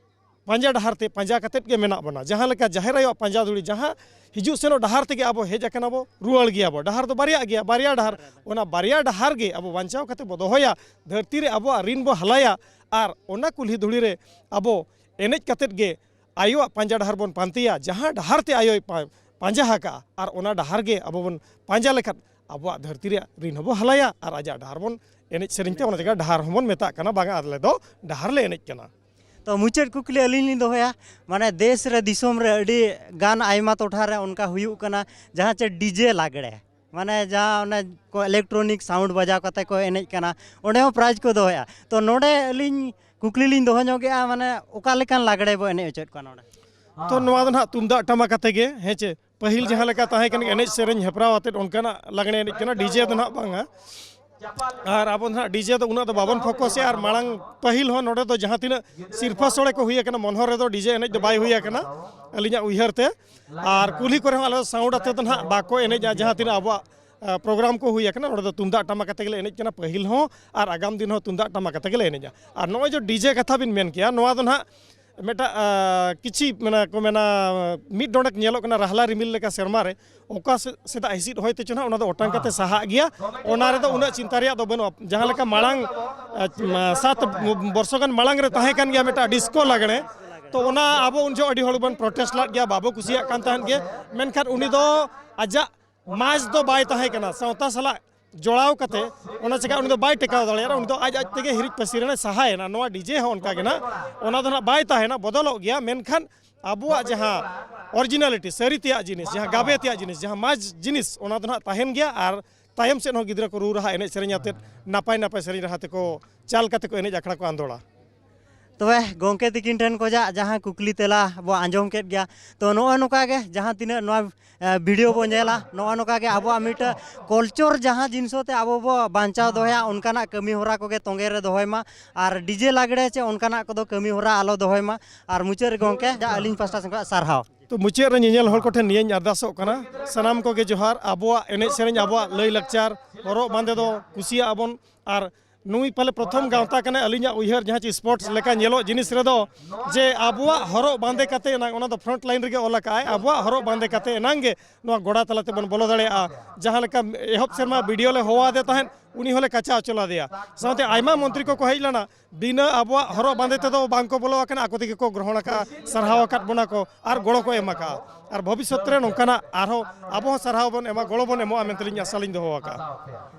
ᱯᱟᱸᱡᱟ ᱰᱟᱦᱟᱨ ᱛᱮ ᱯᱟᱸᱡᱟ ᱠᱟᱛᱮᱫ ᱜᱮ ᱢᱮᱱᱟᱜ ᱵᱚᱱᱟ᱾ ᱡᱟᱦᱟᱸ ᱞᱮᱠᱟ ᱡᱟᱦᱮᱨ ᱟᱭᱳᱣᱟᱜ ᱯᱟᱸᱡᱟ ᱫᱷᱩᱲᱤ, ᱡᱟᱦᱟᱸ ᱦᱤᱡᱩᱜ ᱥᱮᱱᱚᱜ ᱰᱟᱦᱟᱨ ᱛᱮᱜᱮ ᱟᱵᱚ ᱦᱮᱡ ᱟᱠᱟᱱᱟ ᱵᱚ, ᱨᱩᱣᱟᱹᱲ ᱜᱮᱭᱟ ᱵᱚ᱾ ᱰᱟᱦᱟᱨ ᱫᱚ ᱵᱟᱨᱭᱟᱜ ᱜᱮᱭᱟ, ᱵᱟᱨᱭᱟ ᱰᱟᱦᱟᱨ᱾ ᱚᱱᱟ ᱵᱟᱨᱭᱟ ᱰᱟᱦᱟᱨ ᱜᱮ ᱟᱵᱚ ᱵᱟᱧᱪᱟᱣ ᱠᱟᱛᱮ ᱵᱚ ᱫᱚᱦᱚᱭᱟ, ᱫᱷᱟᱹᱨᱛᱤ ᱨᱮ ᱟᱵᱚᱣᱟᱜ ᱨᱤᱱ ᱵᱚ ᱦᱟᱞᱟᱭᱟ, ᱟᱨ ᱚᱱᱟ ᱠᱩᱞᱦᱤ ᱫᱷᱩᱲᱤ ᱨᱮ ᱟᱵᱚ ᱮᱱᱮᱡ ᱠᱟᱛᱮᱫ ᱜᱮ ᱟᱭᱳᱣᱟᱜ ᱯᱟᱸᱡᱟ ᱰᱟᱦᱟᱨ ᱵᱚᱱ ᱯᱟᱱᱛᱮᱭᱟ, ᱡᱟᱦᱟᱸ ᱰᱟᱦᱟᱨ ᱛᱮ ᱟᱭᱳᱭ ᱯᱟ-, ᱯᱟᱸᱡᱟ ᱟᱠᱟᱫᱼᱟ, ᱟᱨ ᱚᱱᱟ ᱰᱟᱦᱟᱨ ᱜᱮ ᱟᱵᱚ ᱵᱚᱱ ᱯᱟᱸᱡᱟ ᱞᱮᱠᱷᱟᱱ ᱟᱵᱚᱣᱟᱜ ᱫᱷᱟᱹᱨᱛᱤ ᱨᱮᱭᱟᱜ ᱨᱤᱱ ᱦᱚᱸᱵᱚ ᱦᱟᱞᱟᱭᱟ ᱟᱨ ᱟᱡᱟᱜ ᱰᱟᱦᱟᱨ ᱵᱚᱱ ᱮᱱᱮᱡ ᱥᱮᱨᱮᱧ ᱛᱮ, ᱚᱱᱟ ᱡᱟᱭᱜᱟ ᱰᱟᱦᱟᱨ ᱦᱚᱸᱵᱚᱱ ᱢᱮᱛᱟᱜ ᱠᱟᱱᱟ, ᱵᱟᱝᱟ ᱟᱞᱮ ᱫᱚ ᱰᱟᱦᱟᱨ ᱞᱮ ᱮᱱᱮᱡ ᱠᱟᱱᱟ᱾ ᱛᱚ ᱢᱩᱪᱟᱹᱫ ᱠᱩᱠᱞᱤ ᱟᱹᱞᱤᱧ ᱞᱤᱧ ᱫᱚᱦᱚᱭᱟ, ᱢᱟᱱᱮ ᱫᱮᱥ ᱨᱮ ᱫᱤᱥᱚᱢ ᱨᱮ ᱟᱹᱰᱤ ᱜᱟᱱ ᱟᱭᱢᱟ ᱴᱚᱴᱷᱟ ᱨᱮ ᱚᱱᱠᱟ ᱦᱩᱭᱩᱜ ᱠᱟᱱᱟ, ᱡᱟᱦᱟᱸ ᱪᱮ ᱰᱤᱡᱮ ᱞᱟᱜᱽᱲᱮ, ᱢᱟᱱᱮ ᱡᱟᱦᱟᱸ ᱚᱱᱮ ᱠᱚ ᱤᱞᱮᱠᱴᱨᱚᱱᱤᱠ ᱥᱟᱣᱩᱱᱰ ᱵᱟᱡᱟᱣ ᱠᱟᱛᱮ ᱠᱚ ᱮᱱᱮᱡ ᱠᱟᱱᱟ, ᱚᱸᱰᱮ ᱦᱚᱸ ᱯᱨᱟᱭᱤᱡᱽ ᱠᱚ ᱫᱚᱦᱚᱭᱟ᱾ ᱛᱚ ᱱᱚᱰᱮ ᱟᱹᱞᱤᱧ ᱠᱩᱠᱞᱤ ᱞᱤᱧ ᱫᱚᱦᱚ ᱧᱚᱜᱮᱜᱼᱟ, ᱢᱟᱱᱮ ᱚᱠᱟ ᱞᱮᱠᱟᱱ ᱞᱟᱜᱽᱲᱮ ᱵᱚ ᱮᱱᱮᱡ ᱦᱚᱪᱚᱭᱮᱫ ᱠᱚᱣᱟ ᱱᱚᱰᱮ? ᱛᱚ ᱱᱚᱣᱟ ᱫᱚ ᱱᱟᱦᱟᱜ ᱛᱩᱢᱫᱟᱜ ᱴᱟᱢᱟᱠ ᱟᱛᱮ ᱜᱮ, ᱦᱮᱸ ᱪᱮ? ᱯᱟᱹᱦᱤᱞ ᱡᱟᱦᱟᱸ ᱞᱮᱠᱟ ᱛᱟᱦᱮᱸ ᱠᱟᱱᱟ ᱮᱱᱮᱡ ᱥᱮᱨᱮᱧ ᱦᱮᱯᱨᱟᱣ ᱟᱛᱮᱫ, ᱚᱱᱠᱟᱱᱟᱜ ᱞᱟᱜᱽᱲᱮ ᱮᱱᱮᱡ ᱠᱟᱱᱟ, ᱰᱤᱡᱮ ᱫᱚ ᱱᱟᱦᱟᱜ ᱵᱟᱝᱟ᱾ ᱟᱨ ᱟᱵᱚ ᱱᱟᱦᱟᱜ ᱰᱤᱡᱮ ᱫᱚ ᱩᱱᱟᱹᱜ ᱫᱚ ᱵᱟᱵᱚᱱ ᱯᱷᱳᱠᱚᱥᱮᱜᱼᱟ᱾ ᱟᱨ ᱢᱟᱲᱟᱝ ᱯᱟᱹᱦᱤᱞ ᱦᱚᱸ ᱱᱚᱰᱮ ᱫᱚ ᱡᱟᱦᱟᱸ ᱛᱤᱱᱟᱹᱜ ᱥᱤᱨᱯᱷᱟᱹ ᱥᱳᱲᱮ ᱠᱚ ᱦᱩᱭ ᱟᱠᱟᱱᱟ, ᱢᱚᱱᱦᱚᱨ ᱨᱮᱫᱚ ᱰᱤᱡᱮ ᱮᱱᱮᱡ ᱫᱚ ᱵᱟᱭ ᱦᱩᱭ ᱟᱠᱟᱱᱟ ᱟᱹᱞᱤᱧᱟᱜ ᱩᱭᱦᱟᱹᱨ ᱛᱮ᱾ ᱟᱨ ᱠᱩᱞᱦᱤ ᱠᱚᱨᱮ ᱦᱚᱸ ᱟᱞᱮ ᱫᱚ ᱥᱟᱣᱩᱱᱰ ᱟᱛᱮ ᱫᱚ ᱱᱟᱦᱟᱜ ᱵᱟᱠᱚ ᱮᱱᱮᱡᱼᱟ, ᱡᱟᱦᱟᱸ ᱛᱤᱱᱟᱹᱜ ᱟᱵᱚᱣᱟᱜ ᱯᱨᱳᱜᱨᱟᱢ ᱠᱚ ᱦᱩᱭ ᱟᱠᱟᱱᱟ, ᱱᱚᱰᱮ ᱫᱚ ᱛᱩᱢᱫᱟᱜ ᱴᱟᱢᱟᱠ ᱠᱟᱛᱮ ᱜᱮᱞᱮ ᱮᱱᱮᱡ ᱠᱟᱱᱟ, ᱯᱟᱹᱦᱤᱞ ᱦᱚᱸ ᱟᱨ ᱟᱜᱟᱢ ᱫᱤᱱ ᱦᱚᱸ ᱛᱩᱢᱫᱟᱜ ᱴᱟᱢᱟᱠ ᱠᱟᱛᱮ ᱜᱮᱞᱮ ᱮᱱᱮᱡᱟ᱾ ᱟᱨ ᱱᱚᱜᱼᱚᱭ ᱡᱮ ᱰᱤᱡᱮ ᱠᱟᱛᱷᱟ ᱵᱤᱱ ᱢᱮᱱ ᱠᱮᱜᱼᱟ, ᱱᱚᱣᱟ ᱫᱚ ᱱᱟᱦᱟᱜ ᱢᱤᱫᱴᱟᱜ ᱠᱤᱪᱷᱤ ᱢᱮᱱᱟ ᱠᱚ ᱢᱮᱱᱟ, ᱢᱤᱫ ᱰᱚᱸᱰᱮᱠ ᱧᱮᱞᱚᱜ ᱠᱟᱱᱟ ᱨᱟᱦᱞᱟ ᱨᱤᱢᱤᱞ ᱞᱮᱠᱟ ᱥᱮᱨᱢᱟ ᱨᱮ, ᱚᱠᱟ ᱥᱮᱫᱟᱜ ᱦᱤᱸᱥᱤᱫ ᱦᱚᱭ ᱛᱮᱪᱚ ᱱᱟᱦᱟᱜ ᱚᱱᱟ ᱫᱚ ᱚᱴᱟᱝ ᱠᱟᱛᱮ ᱥᱟᱦᱟᱜ ᱜᱮᱭᱟ᱾ ᱚᱱᱟ ᱨᱮᱫᱚ ᱩᱱᱟᱹᱜ ᱪᱤᱱᱛᱟ ᱨᱮᱭᱟᱜ ᱫᱚ ᱵᱟᱹᱱᱩᱜᱼᱟ᱾ ᱡᱟᱦᱟᱸ ᱞᱮᱠᱟ ᱢᱟᱲᱟᱝ ᱥᱟᱛ ᱵᱚᱨᱥᱚ ᱜᱟᱱ ᱢᱟᱲᱟᱝ ᱨᱮ ᱛᱟᱦᱮᱸ ᱠᱟᱱ ᱜᱮᱭᱟ ᱢᱤᱫᱴᱟᱝ ᱰᱤᱥᱠᱳ ᱞᱟᱜᱽᱬᱮ, ᱛᱚ ᱚᱱᱟ ᱟᱵᱚ ᱩᱱ ᱡᱚᱦᱚᱜ ᱟᱹᱰᱤ ᱦᱚᱲ ᱵᱚᱱ ᱯᱨᱚᱴᱮᱥᱴ ᱞᱮᱫ ᱜᱮᱭᱟ, ᱵᱟᱵᱚ ᱠᱩᱥᱤᱭᱟᱜ ᱠᱟᱱ ᱛᱟᱦᱮᱸᱫ ᱜᱮ᱾ ᱢᱮᱱᱠᱷᱟᱱ ᱩᱱᱤ ᱫᱚ ᱟᱡᱟᱜ ᱢᱟᱡᱽ ᱫᱚ ᱵᱟᱭ ᱛᱟᱦᱮᱸ ᱠᱟᱱᱟ ᱥᱟᱶᱛᱟ ᱥᱟᱞᱟᱜ ᱡᱚᱲᱟᱣ ᱠᱟᱛᱮ, ᱚᱱᱟ ᱪᱤᱠᱟ ᱩᱱᱤ ᱫᱚ ᱵᱟᱭ ᱴᱮᱠᱟᱣ ᱫᱟᱲᱮᱭᱟᱜᱼᱟ, ᱩᱱᱤ ᱫᱚ ᱟᱡ ᱟᱡ ᱛᱮᱜᱮ ᱦᱤᱨᱤᱡ ᱯᱟᱹᱥᱤᱨ ᱮᱱᱟ, ᱥᱟᱦᱟᱭᱮᱱᱟ᱾ ᱱᱚᱣᱟ ᱰᱤᱡᱮ ᱦᱚᱸ ᱚᱱᱠᱟ ᱜᱮ ᱱᱟᱜ, ᱚᱱᱟ ᱫᱚ ᱱᱟᱜ ᱵᱟᱭ ᱛᱟᱦᱮᱱᱟ, ᱵᱚᱫᱚᱞᱚᱜ ᱜᱮᱭᱟ᱾ ᱢᱮᱱᱠᱷᱟᱱ ᱟᱵᱚᱣᱟᱜ ᱡᱟᱦᱟᱸ ᱚᱨᱤᱡᱤᱱᱟᱞᱤᱴᱤ, ᱥᱟᱹᱨᱤ ᱛᱮᱭᱟᱜ ᱡᱤᱱᱤᱥ, ᱡᱟᱦᱟᱸ ᱜᱟᱵᱮ ᱛᱮᱭᱟᱜ ᱡᱤᱱᱤᱥ, ᱡᱟᱦᱟᱸ ᱢᱟᱡᱽ ᱡᱤᱱᱤᱥ, ᱚᱱᱟ ᱫᱚ ᱱᱟᱜ ᱛᱟᱦᱮᱱ ᱜᱮᱭᱟ᱾ ᱟᱨ ᱛᱟᱭᱚᱢ ᱥᱮᱫ ᱦᱚᱸ ᱜᱤᱫᱽᱨᱟᱹ ᱠᱚ ᱨᱩ ᱨᱟᱦᱟ ᱮᱱᱮᱡ ᱥᱮᱨᱮᱧ ᱟᱛᱮᱫ ᱱᱟᱯᱟᱭ ᱱᱟᱯᱟᱭ ᱥᱮᱨᱮᱧ ᱨᱟᱦᱟ ᱛᱮᱠᱚ ᱪᱟᱞ ᱠᱟᱛᱮ ᱠᱚ ᱮᱱᱮᱡ ᱟᱠᱷᱲᱟ ᱠᱚ ᱟᱸᱫᱳᱲᱟ᱾ ᱛᱚᱵᱮ ᱜᱚᱢᱠᱮ ᱛᱤᱠᱤᱱ ᱴᱷᱮᱱ ᱠᱷᱚᱱᱟᱜ ᱡᱟᱦᱟᱸ ᱠᱩᱠᱞᱤ ᱛᱮᱞᱟ ᱵᱚ ᱟᱸᱡᱚᱢ ᱠᱮᱫ ᱜᱮᱭᱟ, ᱛᱚ ᱱᱚᱜᱼᱚᱭ ᱱᱚᱝᱠᱟ ᱜᱮ ᱡᱟᱦᱟᱸ ᱛᱤᱱᱟᱹᱜ ᱱᱚᱣᱟ ᱵᱷᱤᱰᱤᱭᱳ ᱵᱚ ᱧᱮᱞᱟ, ᱱᱚᱜᱼᱚᱭ ᱱᱚᱝᱠᱟ ᱜᱮ ᱟᱵᱚᱣᱟᱜ ᱢᱤᱫᱴᱟᱹᱝ ᱠᱚᱞᱪᱚᱨ ᱡᱟᱦᱟᱸ ᱡᱤᱱᱤᱥ ᱛᱮ ᱟᱵᱚ ᱵᱚ ᱵᱟᱧᱪᱟᱣ ᱫᱚᱦᱚᱭᱟ, ᱚᱱᱠᱟᱱᱟᱜ ᱠᱟᱹᱢᱤ ᱦᱚᱨᱟ ᱠᱚᱜᱮ ᱛᱚᱸᱜᱮ ᱨᱮ ᱫᱚᱦᱚᱭ ᱢᱟ᱾ ᱟᱨ ᱰᱤᱡᱮ ᱞᱟᱜᱽᱲᱮ ᱪᱮ ᱚᱱᱠᱟᱱᱟᱜ ᱠᱚᱫᱚ ᱠᱟᱹᱢᱤ ᱦᱚᱨᱟ ᱟᱞᱚ ᱫᱚᱦᱚᱭ ᱢᱟ᱾ ᱟᱨ ᱢᱩᱪᱟᱹᱫ ᱨᱮ ᱜᱚᱢᱠᱮ, ᱡᱟ ᱟᱹᱞᱤᱧ ᱯᱟᱥᱴᱟ ᱥᱮᱱ ᱠᱷᱚᱱᱟᱜ ᱥᱟᱨᱦᱟᱣ᱾ ᱛᱚ ᱢᱩᱪᱟᱹᱫ ᱨᱮ ᱧᱮᱧᱮᱞ ᱦᱚᱲ ᱠᱚᱴᱷᱮᱱ ᱱᱤᱭᱟᱹᱧ ᱟᱨᱫᱟᱥᱚᱜ ᱠᱟᱱᱟ, ᱥᱟᱱᱟᱢ ᱠᱚᱜᱮ ᱡᱚᱦᱟᱨ᱾ ᱟᱵᱚᱣᱟᱜ ᱮᱱᱮᱡ ᱥᱮᱨᱮᱧ, ᱟᱵᱚᱣᱟᱜ ᱞᱟᱹᱭ ᱞᱟᱠᱪᱟᱨ, ᱦᱚᱨᱚᱜ ᱵᱟᱸᱫᱮ ᱫᱚ ᱠᱩᱥᱤᱭᱟᱜ ᱟᱵᱚᱱ᱾ ᱟᱨ ᱱᱩᱭ ᱯᱟᱞᱮ ᱯᱨᱚᱛᱷᱚᱢ ᱜᱟᱶᱛᱟ ᱠᱟᱱᱟᱭ, ᱟᱹᱞᱤᱧᱟᱜ ᱩᱭᱦᱟᱹᱨ ᱡᱟᱦᱟᱸ ᱪᱮ ᱥᱯᱳᱨᱴᱥ ᱞᱮᱠᱟ ᱧᱮᱞᱚᱜ ᱡᱤᱱᱤᱥ ᱨᱮᱫᱚ, ᱡᱮ ᱟᱵᱚᱣᱟᱜ ᱦᱚᱨᱚᱜ ᱵᱟᱸᱫᱮ ᱠᱟᱛᱮ ᱮᱱᱟᱝ, ᱚᱱᱟ ᱫᱚ ᱯᱷᱨᱚᱱᱴ ᱞᱟᱭᱤᱱ ᱨᱮᱜᱮ ᱚᱞ ᱟᱠᱟᱫ ᱟᱭ, ᱟᱵᱚᱣᱟᱜ ᱦᱚᱨᱚᱜ ᱵᱟᱸᱫᱮ ᱠᱟᱛᱮ ᱮᱱᱟᱝ ᱜᱮ ᱱᱚᱣᱟ ᱜᱚᱰᱟ ᱛᱟᱞᱟ ᱛᱮᱵᱚᱱ ᱵᱚᱞᱚ ᱫᱟᱲᱮᱭᱟᱜᱼᱟ᱾ ᱡᱟᱦᱟᱸ ᱞᱮᱠᱟ ᱮᱦᱚᱵ ᱥᱮᱨᱢᱟ ᱵᱤᱰᱤᱳ ᱞᱮ ᱦᱚᱦᱚᱣᱟᱫᱮ ᱛᱟᱦᱮᱸᱫ, ᱩᱱᱤ ᱦᱚᱸᱞᱮ ᱠᱟᱪᱟ ᱦᱚᱪᱚ ᱞᱮᱫᱮᱭᱟ᱾ ᱥᱟᱶᱛᱮ ᱟᱭᱢᱟ ᱢᱚᱱᱛᱨᱤ ᱠᱚᱠᱚ ᱦᱮᱡ ᱞᱮᱱᱟ, ᱵᱤᱱᱟᱹ ᱟᱵᱚᱣᱟᱜ ᱦᱚᱨᱚᱜ ᱵᱟᱸᱫᱮ ᱛᱮᱫᱚ ᱵᱟᱝ ᱠᱚ ᱵᱚᱞᱚ ᱟᱠᱟᱱᱟ, ᱟᱠᱚ ᱛᱮᱜᱮ ᱠᱚ ᱜᱨᱚᱦᱚᱱ ᱟᱠᱟᱫᱼᱟ, ᱥᱟᱨᱦᱟᱣ ᱟᱠᱟᱫ ᱵᱚᱱᱟ ᱠᱚ ᱟᱨ ᱜᱚᱲᱚ ᱠᱚ ᱮᱢ ᱟᱠᱟᱫᱼᱟ᱾ ᱟᱨ ᱵᱷᱚᱵᱤᱥᱥᱚᱛ ᱨᱮ ᱱᱚᱝᱠᱟᱱᱟᱜ ᱟᱨᱦᱚᱸ ᱟᱵᱚ ᱦᱚᱸ ᱥᱟᱨᱦᱟᱣ ᱵᱚᱱ ᱮᱢᱟ, ᱜᱚᱲᱚ ᱵᱚᱱ ᱮᱢᱚᱜᱼᱟ ᱢᱮᱱᱛᱮ ᱞᱤᱧ ᱟᱥᱟ ᱞᱤᱧ ᱫᱚᱦᱚ ᱟᱠᱟᱫᱼᱟ᱾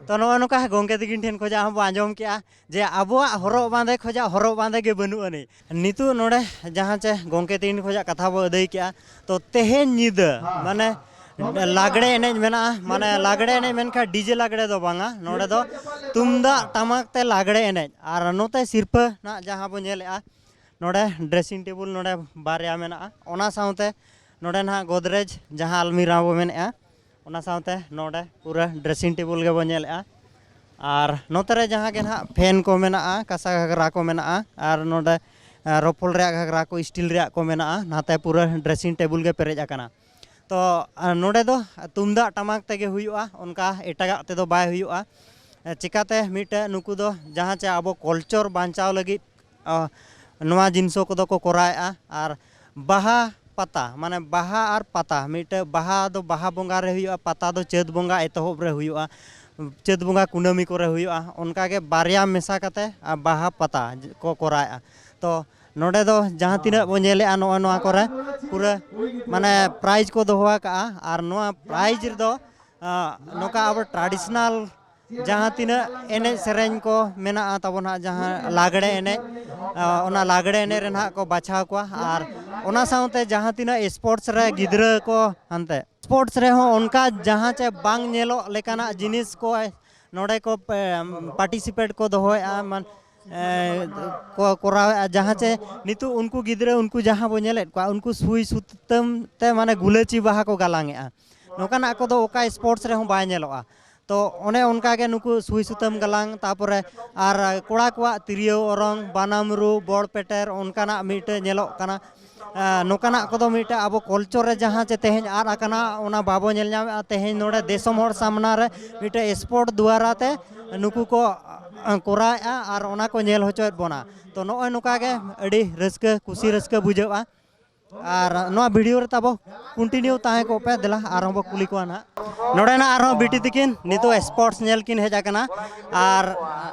ᱛᱚ ᱱᱚᱜᱼᱚ ᱱᱚᱝᱠᱟ ᱜᱚᱢᱠᱮ ᱛᱤᱠᱤᱱ ᱴᱷᱮᱱ ᱠᱷᱚᱱᱟᱜ ᱦᱚᱸ ᱵᱚ ᱟᱸᱡᱚᱢ ᱠᱮᱜᱼᱟ ᱡᱮ ᱟᱵᱚᱣᱟᱜ ᱦᱚᱨᱚᱜ ᱵᱟᱸᱫᱮ ᱠᱷᱚᱱᱟᱜ ᱦᱚᱨᱚᱜ ᱵᱟᱸᱫᱮ ᱜᱮ ᱵᱟᱹᱱᱩᱜ ᱟᱹᱱᱤᱡ᱾ ᱱᱤᱛᱚᱜ ᱱᱚᱰᱮ ᱡᱟᱦᱟᱸ ᱪᱮ ᱜᱚᱢᱠᱮ ᱛᱤᱠᱤᱱ ᱠᱷᱚᱱᱟᱜ ᱠᱟᱛᱷᱟ ᱵᱚ ᱟᱹᱫᱟᱹᱭ ᱠᱮᱜᱼᱟ, ᱛᱚ ᱛᱮᱦᱮᱧ ᱧᱤᱫᱟᱹ ᱢᱟᱱᱮ ᱞᱟᱜᱽᱲᱮ ᱮᱱᱮᱡ ᱢᱮᱱᱟᱜᱼᱟ, ᱢᱟᱱᱮ ᱞᱟᱜᱽᱲᱮ ᱮᱱᱮᱡ ᱢᱮᱱᱠᱷᱟᱱ ᱰᱤᱡᱮ ᱞᱟᱜᱽᱲᱮ ᱫᱚ ᱵᱟᱝᱟ, ᱱᱚᱰᱮ ᱫᱚ ᱛᱩᱢᱫᱟᱜ ᱴᱟᱢᱟᱠ ᱛᱮ ᱞᱟᱜᱽᱲᱮ ᱮᱱᱮᱡ᱾ ᱟᱨ ᱱᱚᱛᱮ ᱥᱤᱨᱯᱟᱹ ᱨᱮᱱᱟᱜ ᱡᱟᱦᱟᱸ ᱵᱚ ᱧᱮᱞᱮᱜᱼᱟ, ᱱᱚᱰᱮ ᱰᱨᱮᱥᱤᱝ ᱴᱮᱵᱩᱞ ᱱᱚᱰᱮ ᱵᱟᱨᱭᱟ ᱢᱮᱱᱟᱜᱼᱟ, ᱚᱱᱟ ᱥᱟᱶᱛᱮ ᱱᱚᱰᱮ ᱱᱟᱦᱟᱜ ᱜᱳᱫᱨᱮᱡᱽ ᱡᱟᱦᱟᱸ ᱟᱞᱢᱤᱨᱟ ᱵᱚ ᱢᱮᱱᱮᱜᱼᱟ, ᱚᱱᱟ ᱥᱟᱶᱛᱮ ᱱᱚᱰᱮ ᱯᱩᱨᱟᱹ ᱰᱨᱮᱥᱤᱝ ᱴᱮᱵᱩᱞ ᱜᱮᱵᱚ ᱧᱮᱞᱮᱜᱼᱟ᱾ ᱟᱨ ᱱᱚᱛᱮ ᱨᱮ ᱡᱟᱦᱟᱸ ᱜᱮ ᱱᱟᱦᱟᱜ ᱯᱷᱮᱱ ᱠᱚ ᱢᱮᱱᱟᱜᱼᱟ, ᱠᱟᱸᱥᱟ ᱜᱷᱟᱜᱽᱨᱟ ᱠᱚ ᱢᱮᱱᱟᱜᱼᱟ, ᱟᱨ ᱱᱚᱰᱮ ᱨᱚᱯᱚᱞ ᱨᱮᱭᱟᱜ ᱜᱷᱟᱜᱽᱨᱟ ᱠᱚ, ᱥᱴᱤᱞ ᱨᱮᱭᱟᱜ ᱠᱚ ᱢᱮᱱᱟᱜᱼᱟ, ᱱᱟᱛᱮ ᱯᱩᱨᱟᱹ ᱰᱨᱮᱥᱤᱝ ᱴᱮᱵᱩᱞ ᱜᱮ ᱯᱮᱨᱮᱡ ᱟᱠᱟᱱᱟ᱾ ᱛᱚ ᱱᱚᱰᱮ ᱫᱚ ᱛᱩᱢᱫᱟᱜ ᱴᱟᱢᱟᱠ ᱛᱮᱜᱮ ᱦᱩᱭᱩᱜᱼᱟ, ᱚᱱᱠᱟ ᱮᱴᱟᱜᱟᱜ ᱛᱮᱫᱚ ᱵᱟᱭ ᱦᱩᱭᱩᱜᱼᱟ᱾ ᱪᱤᱠᱟᱛᱮ ᱢᱤᱫᱴᱮᱱ ᱱᱩᱠᱩ ᱫᱚ ᱡᱟᱦᱟᱸ ᱪᱮ ᱟᱵᱚ ᱠᱚᱞᱪᱚᱨ ᱵᱟᱧᱪᱟᱣ ᱞᱟᱹᱜᱤᱫ ᱱᱚᱣᱟ ᱡᱤᱱᱤᱥ ᱠᱚᱫᱚ ᱠᱚ ᱠᱚᱨᱟᱣᱮᱫᱼᱟ᱾ ᱟᱨ ᱵᱟᱦᱟ ᱯᱟᱛᱟ, ᱢᱟᱱᱮ ᱵᱟᱦᱟ ᱟᱨ ᱯᱟᱛᱟ, ᱢᱤᱫᱴᱮᱱ ᱵᱟᱦᱟ ᱫᱚ ᱵᱟᱦᱟ ᱵᱚᱸᱜᱟ ᱨᱮ ᱦᱩᱭᱩᱜᱼᱟ, ᱯᱟᱛᱟ ᱫᱚ ᱪᱟᱹᱛ ᱵᱚᱸᱜᱟ ᱮᱛᱚᱦᱚᱵ ᱨᱮ ᱦᱩᱭᱩᱜᱼᱟ, ᱪᱟᱹᱛ ᱵᱚᱸᱜᱟ ᱠᱩᱱᱟᱹᱢᱤ ᱠᱚᱨᱮ ᱦᱩᱭᱩᱜᱼᱟ᱾ ᱚᱱᱠᱟᱜᱮ ᱵᱟᱨᱭᱟ ᱢᱮᱥᱟ ᱠᱟᱛᱮ ᱵᱟᱦᱟ ᱯᱟᱛᱟ ᱠᱚ ᱠᱚᱨᱟᱣᱮᱫᱼᱟ᱾ ᱛᱚ ᱱᱚᱰᱮ ᱫᱚ ᱡᱟᱦᱟᱸ ᱛᱤᱱᱟᱹᱜ ᱵᱚᱱ ᱧᱮᱞᱮᱫᱼᱟ ᱱᱚᱜᱼᱚᱭ ᱱᱚᱣᱟ ᱠᱚᱨᱮ ᱯᱩᱨᱟᱹ ᱢᱟᱱᱮ ᱯᱨᱟᱭᱤᱡᱽ ᱠᱚ ᱫᱚᱦᱚ ᱟᱠᱟᱫᱼᱟ᱾ ᱟᱨ ᱱᱚᱣᱟ ᱯᱨᱟᱭᱤᱡᱽ ᱨᱮᱫᱚ ᱱᱚᱝᱠᱟ ᱟᱵᱚ ᱴᱨᱟᱰᱤᱥᱚᱱᱟᱞ ᱡᱟᱦᱟᱸ ᱛᱤᱱᱟᱹᱜ ᱮᱱᱮᱡ ᱥᱮᱨᱮᱧ ᱠᱚ ᱢᱮᱱᱟᱜᱼᱟ ᱛᱟᱵᱚᱱ ᱦᱟᱸᱜ, ᱡᱟᱦᱟᱸ ᱞᱟᱜᱽᱲᱮ ᱮᱱᱮᱡ, ᱚᱱᱟ ᱞᱟᱜᱽᱲᱮ ᱮᱱᱮᱡ ᱨᱮ ᱱᱟᱦᱟᱜ ᱠᱚ ᱵᱟᱪᱷᱟᱣ ᱠᱚᱣᱟ᱾ ᱟᱨ ᱚᱱᱟ ᱥᱟᱶᱛᱮ ᱡᱟᱦᱟᱸ ᱛᱤᱱᱟᱹᱜ ᱥᱯᱳᱨᱴᱥ ᱨᱮ ᱜᱤᱫᱽᱨᱟᱹ ᱠᱚ ᱦᱟᱱᱛᱮ ᱥᱯᱳᱨᱴᱥ ᱨᱮᱦᱚᱸ ᱚᱱᱠᱟ ᱡᱟᱦᱟᱸ ᱪᱮ ᱵᱟᱝ ᱧᱮᱞᱚᱜ ᱞᱮᱠᱟᱱᱟᱜ ᱡᱤᱱᱤᱥ ᱠᱚ ᱱᱚᱰᱮ ᱠᱚ ᱯᱟᱨᱴᱤᱥᱤᱯᱮᱴ ᱠᱚ ᱫᱚᱦᱚᱭᱮᱫᱼᱟ, ᱢᱟᱱ ᱠᱚ ᱠᱚᱨᱟᱣᱮᱫᱼᱟ᱾ ᱡᱟᱦᱟᱸ ᱪᱮ ᱱᱤᱛᱚᱜ ᱩᱱᱠᱩ ᱜᱤᱫᱽᱨᱟᱹ, ᱩᱱᱠᱩ ᱡᱟᱦᱟᱸ ᱵᱚ ᱧᱮᱞᱮᱫ ᱠᱚᱣᱟ, ᱩᱱᱠᱩ ᱥᱩᱭ ᱥᱩᱛᱟᱹᱢ ᱛᱮ ᱢᱟᱱᱮ ᱜᱩᱞᱟᱹᱪᱤ ᱵᱟᱦᱟ ᱠᱚ ᱜᱟᱞᱟᱝ ᱮᱫᱼᱟ᱾ ᱱᱚᱝᱠᱟᱱᱟᱜ ᱠᱚᱫᱚ ᱚᱠᱟ ᱥᱯᱳᱨᱴᱥ ᱨᱮᱦᱚᱸ ᱵᱟᱭ ᱧᱮᱞᱚᱜᱼᱟ᱾ ᱛᱚ ᱚᱱᱮ ᱚᱱᱠᱟ ᱜᱮ ᱱᱩᱠᱩ ᱥᱩᱭ ᱥᱩᱛᱟᱹᱢ ᱜᱟᱞᱟᱝ, ᱛᱟᱨᱯᱚᱨᱮ ᱟᱨ ᱠᱚᱲᱟ ᱠᱚᱣᱟᱜ ᱛᱤᱨᱭᱳ ᱚᱨᱚᱝ, ᱵᱟᱱᱟᱢ ᱨᱩ, ᱵᱚᱲ ᱯᱮᱴᱮᱨ, ᱚᱱᱠᱟᱱᱟᱜ ᱢᱤᱫᱴᱮᱡ ᱧᱮᱞᱚᱜ ᱠᱟᱱᱟ᱾ ᱱᱚᱝᱠᱟᱱᱟᱜ ᱠᱚᱫᱚ ᱢᱤᱫᱴᱮᱡ ᱟᱵᱚ ᱠᱚᱞᱪᱚᱨ ᱨᱮ ᱡᱟᱦᱟᱸ ᱪᱮ ᱛᱮᱦᱮᱧ ᱟᱫ ᱟᱠᱟᱱᱟ, ᱚᱱᱟ ᱵᱟᱵᱚ ᱧᱮᱞ ᱧᱟᱢᱮᱫᱼᱟ᱾ ᱛᱮᱦᱮᱧ ᱱᱚᱰᱮ ᱫᱤᱥᱚᱢ ᱦᱚᱲ ᱥᱟᱢᱱᱟ ᱨᱮ ᱢᱤᱫᱴᱮᱡ ᱥᱯᱳᱨᱴ ᱫᱩᱣᱟᱨᱟ ᱛᱮ ᱱᱩᱠᱩ ᱠᱚ ᱠᱚᱨᱟᱣᱮᱫᱼᱟ ᱟᱨ ᱚᱱᱟ ᱠᱚ ᱧᱮᱞ ᱦᱚᱪᱚᱭᱮᱫ ᱵᱚᱱᱟ᱾ ᱛᱚ ᱱᱚᱜᱼᱚᱭ ᱱᱚᱝᱠᱟ ᱜᱮ ᱟᱹᱰᱤ ᱨᱟᱹᱥᱠᱟᱹ, ᱠᱩᱥᱤ ᱨᱟᱹᱥᱠᱟᱹ ᱵᱩᱡᱷᱟᱹᱜᱼᱟ᱾ ᱟᱨ ᱱᱚᱣᱟ ᱵᱷᱤᱰᱤᱭᱳ ᱨᱮ ᱛᱟᱵᱚ ᱠᱚᱱᱴᱤᱱᱤᱭᱩ ᱛᱟᱦᱮᱸ ᱠᱚᱜ ᱯᱮ, ᱫᱮᱞᱟ ᱟᱨᱦᱚᱸ ᱵᱚ ᱠᱩᱞᱤ ᱠᱚᱣᱟ ᱱᱟᱦᱟᱜ᱾ ᱱᱚᱰᱮᱱᱟᱜ ᱟᱨᱦᱚᱸ ᱵᱤᱴᱤ ᱛᱤᱠᱤᱱ ᱱᱤᱛᱚᱜ ᱥᱯᱳᱨᱴᱥ ᱧᱮᱞ ᱠᱤᱱ ᱦᱮᱡ ᱟᱠᱟᱱᱟ᱾ ᱟᱨ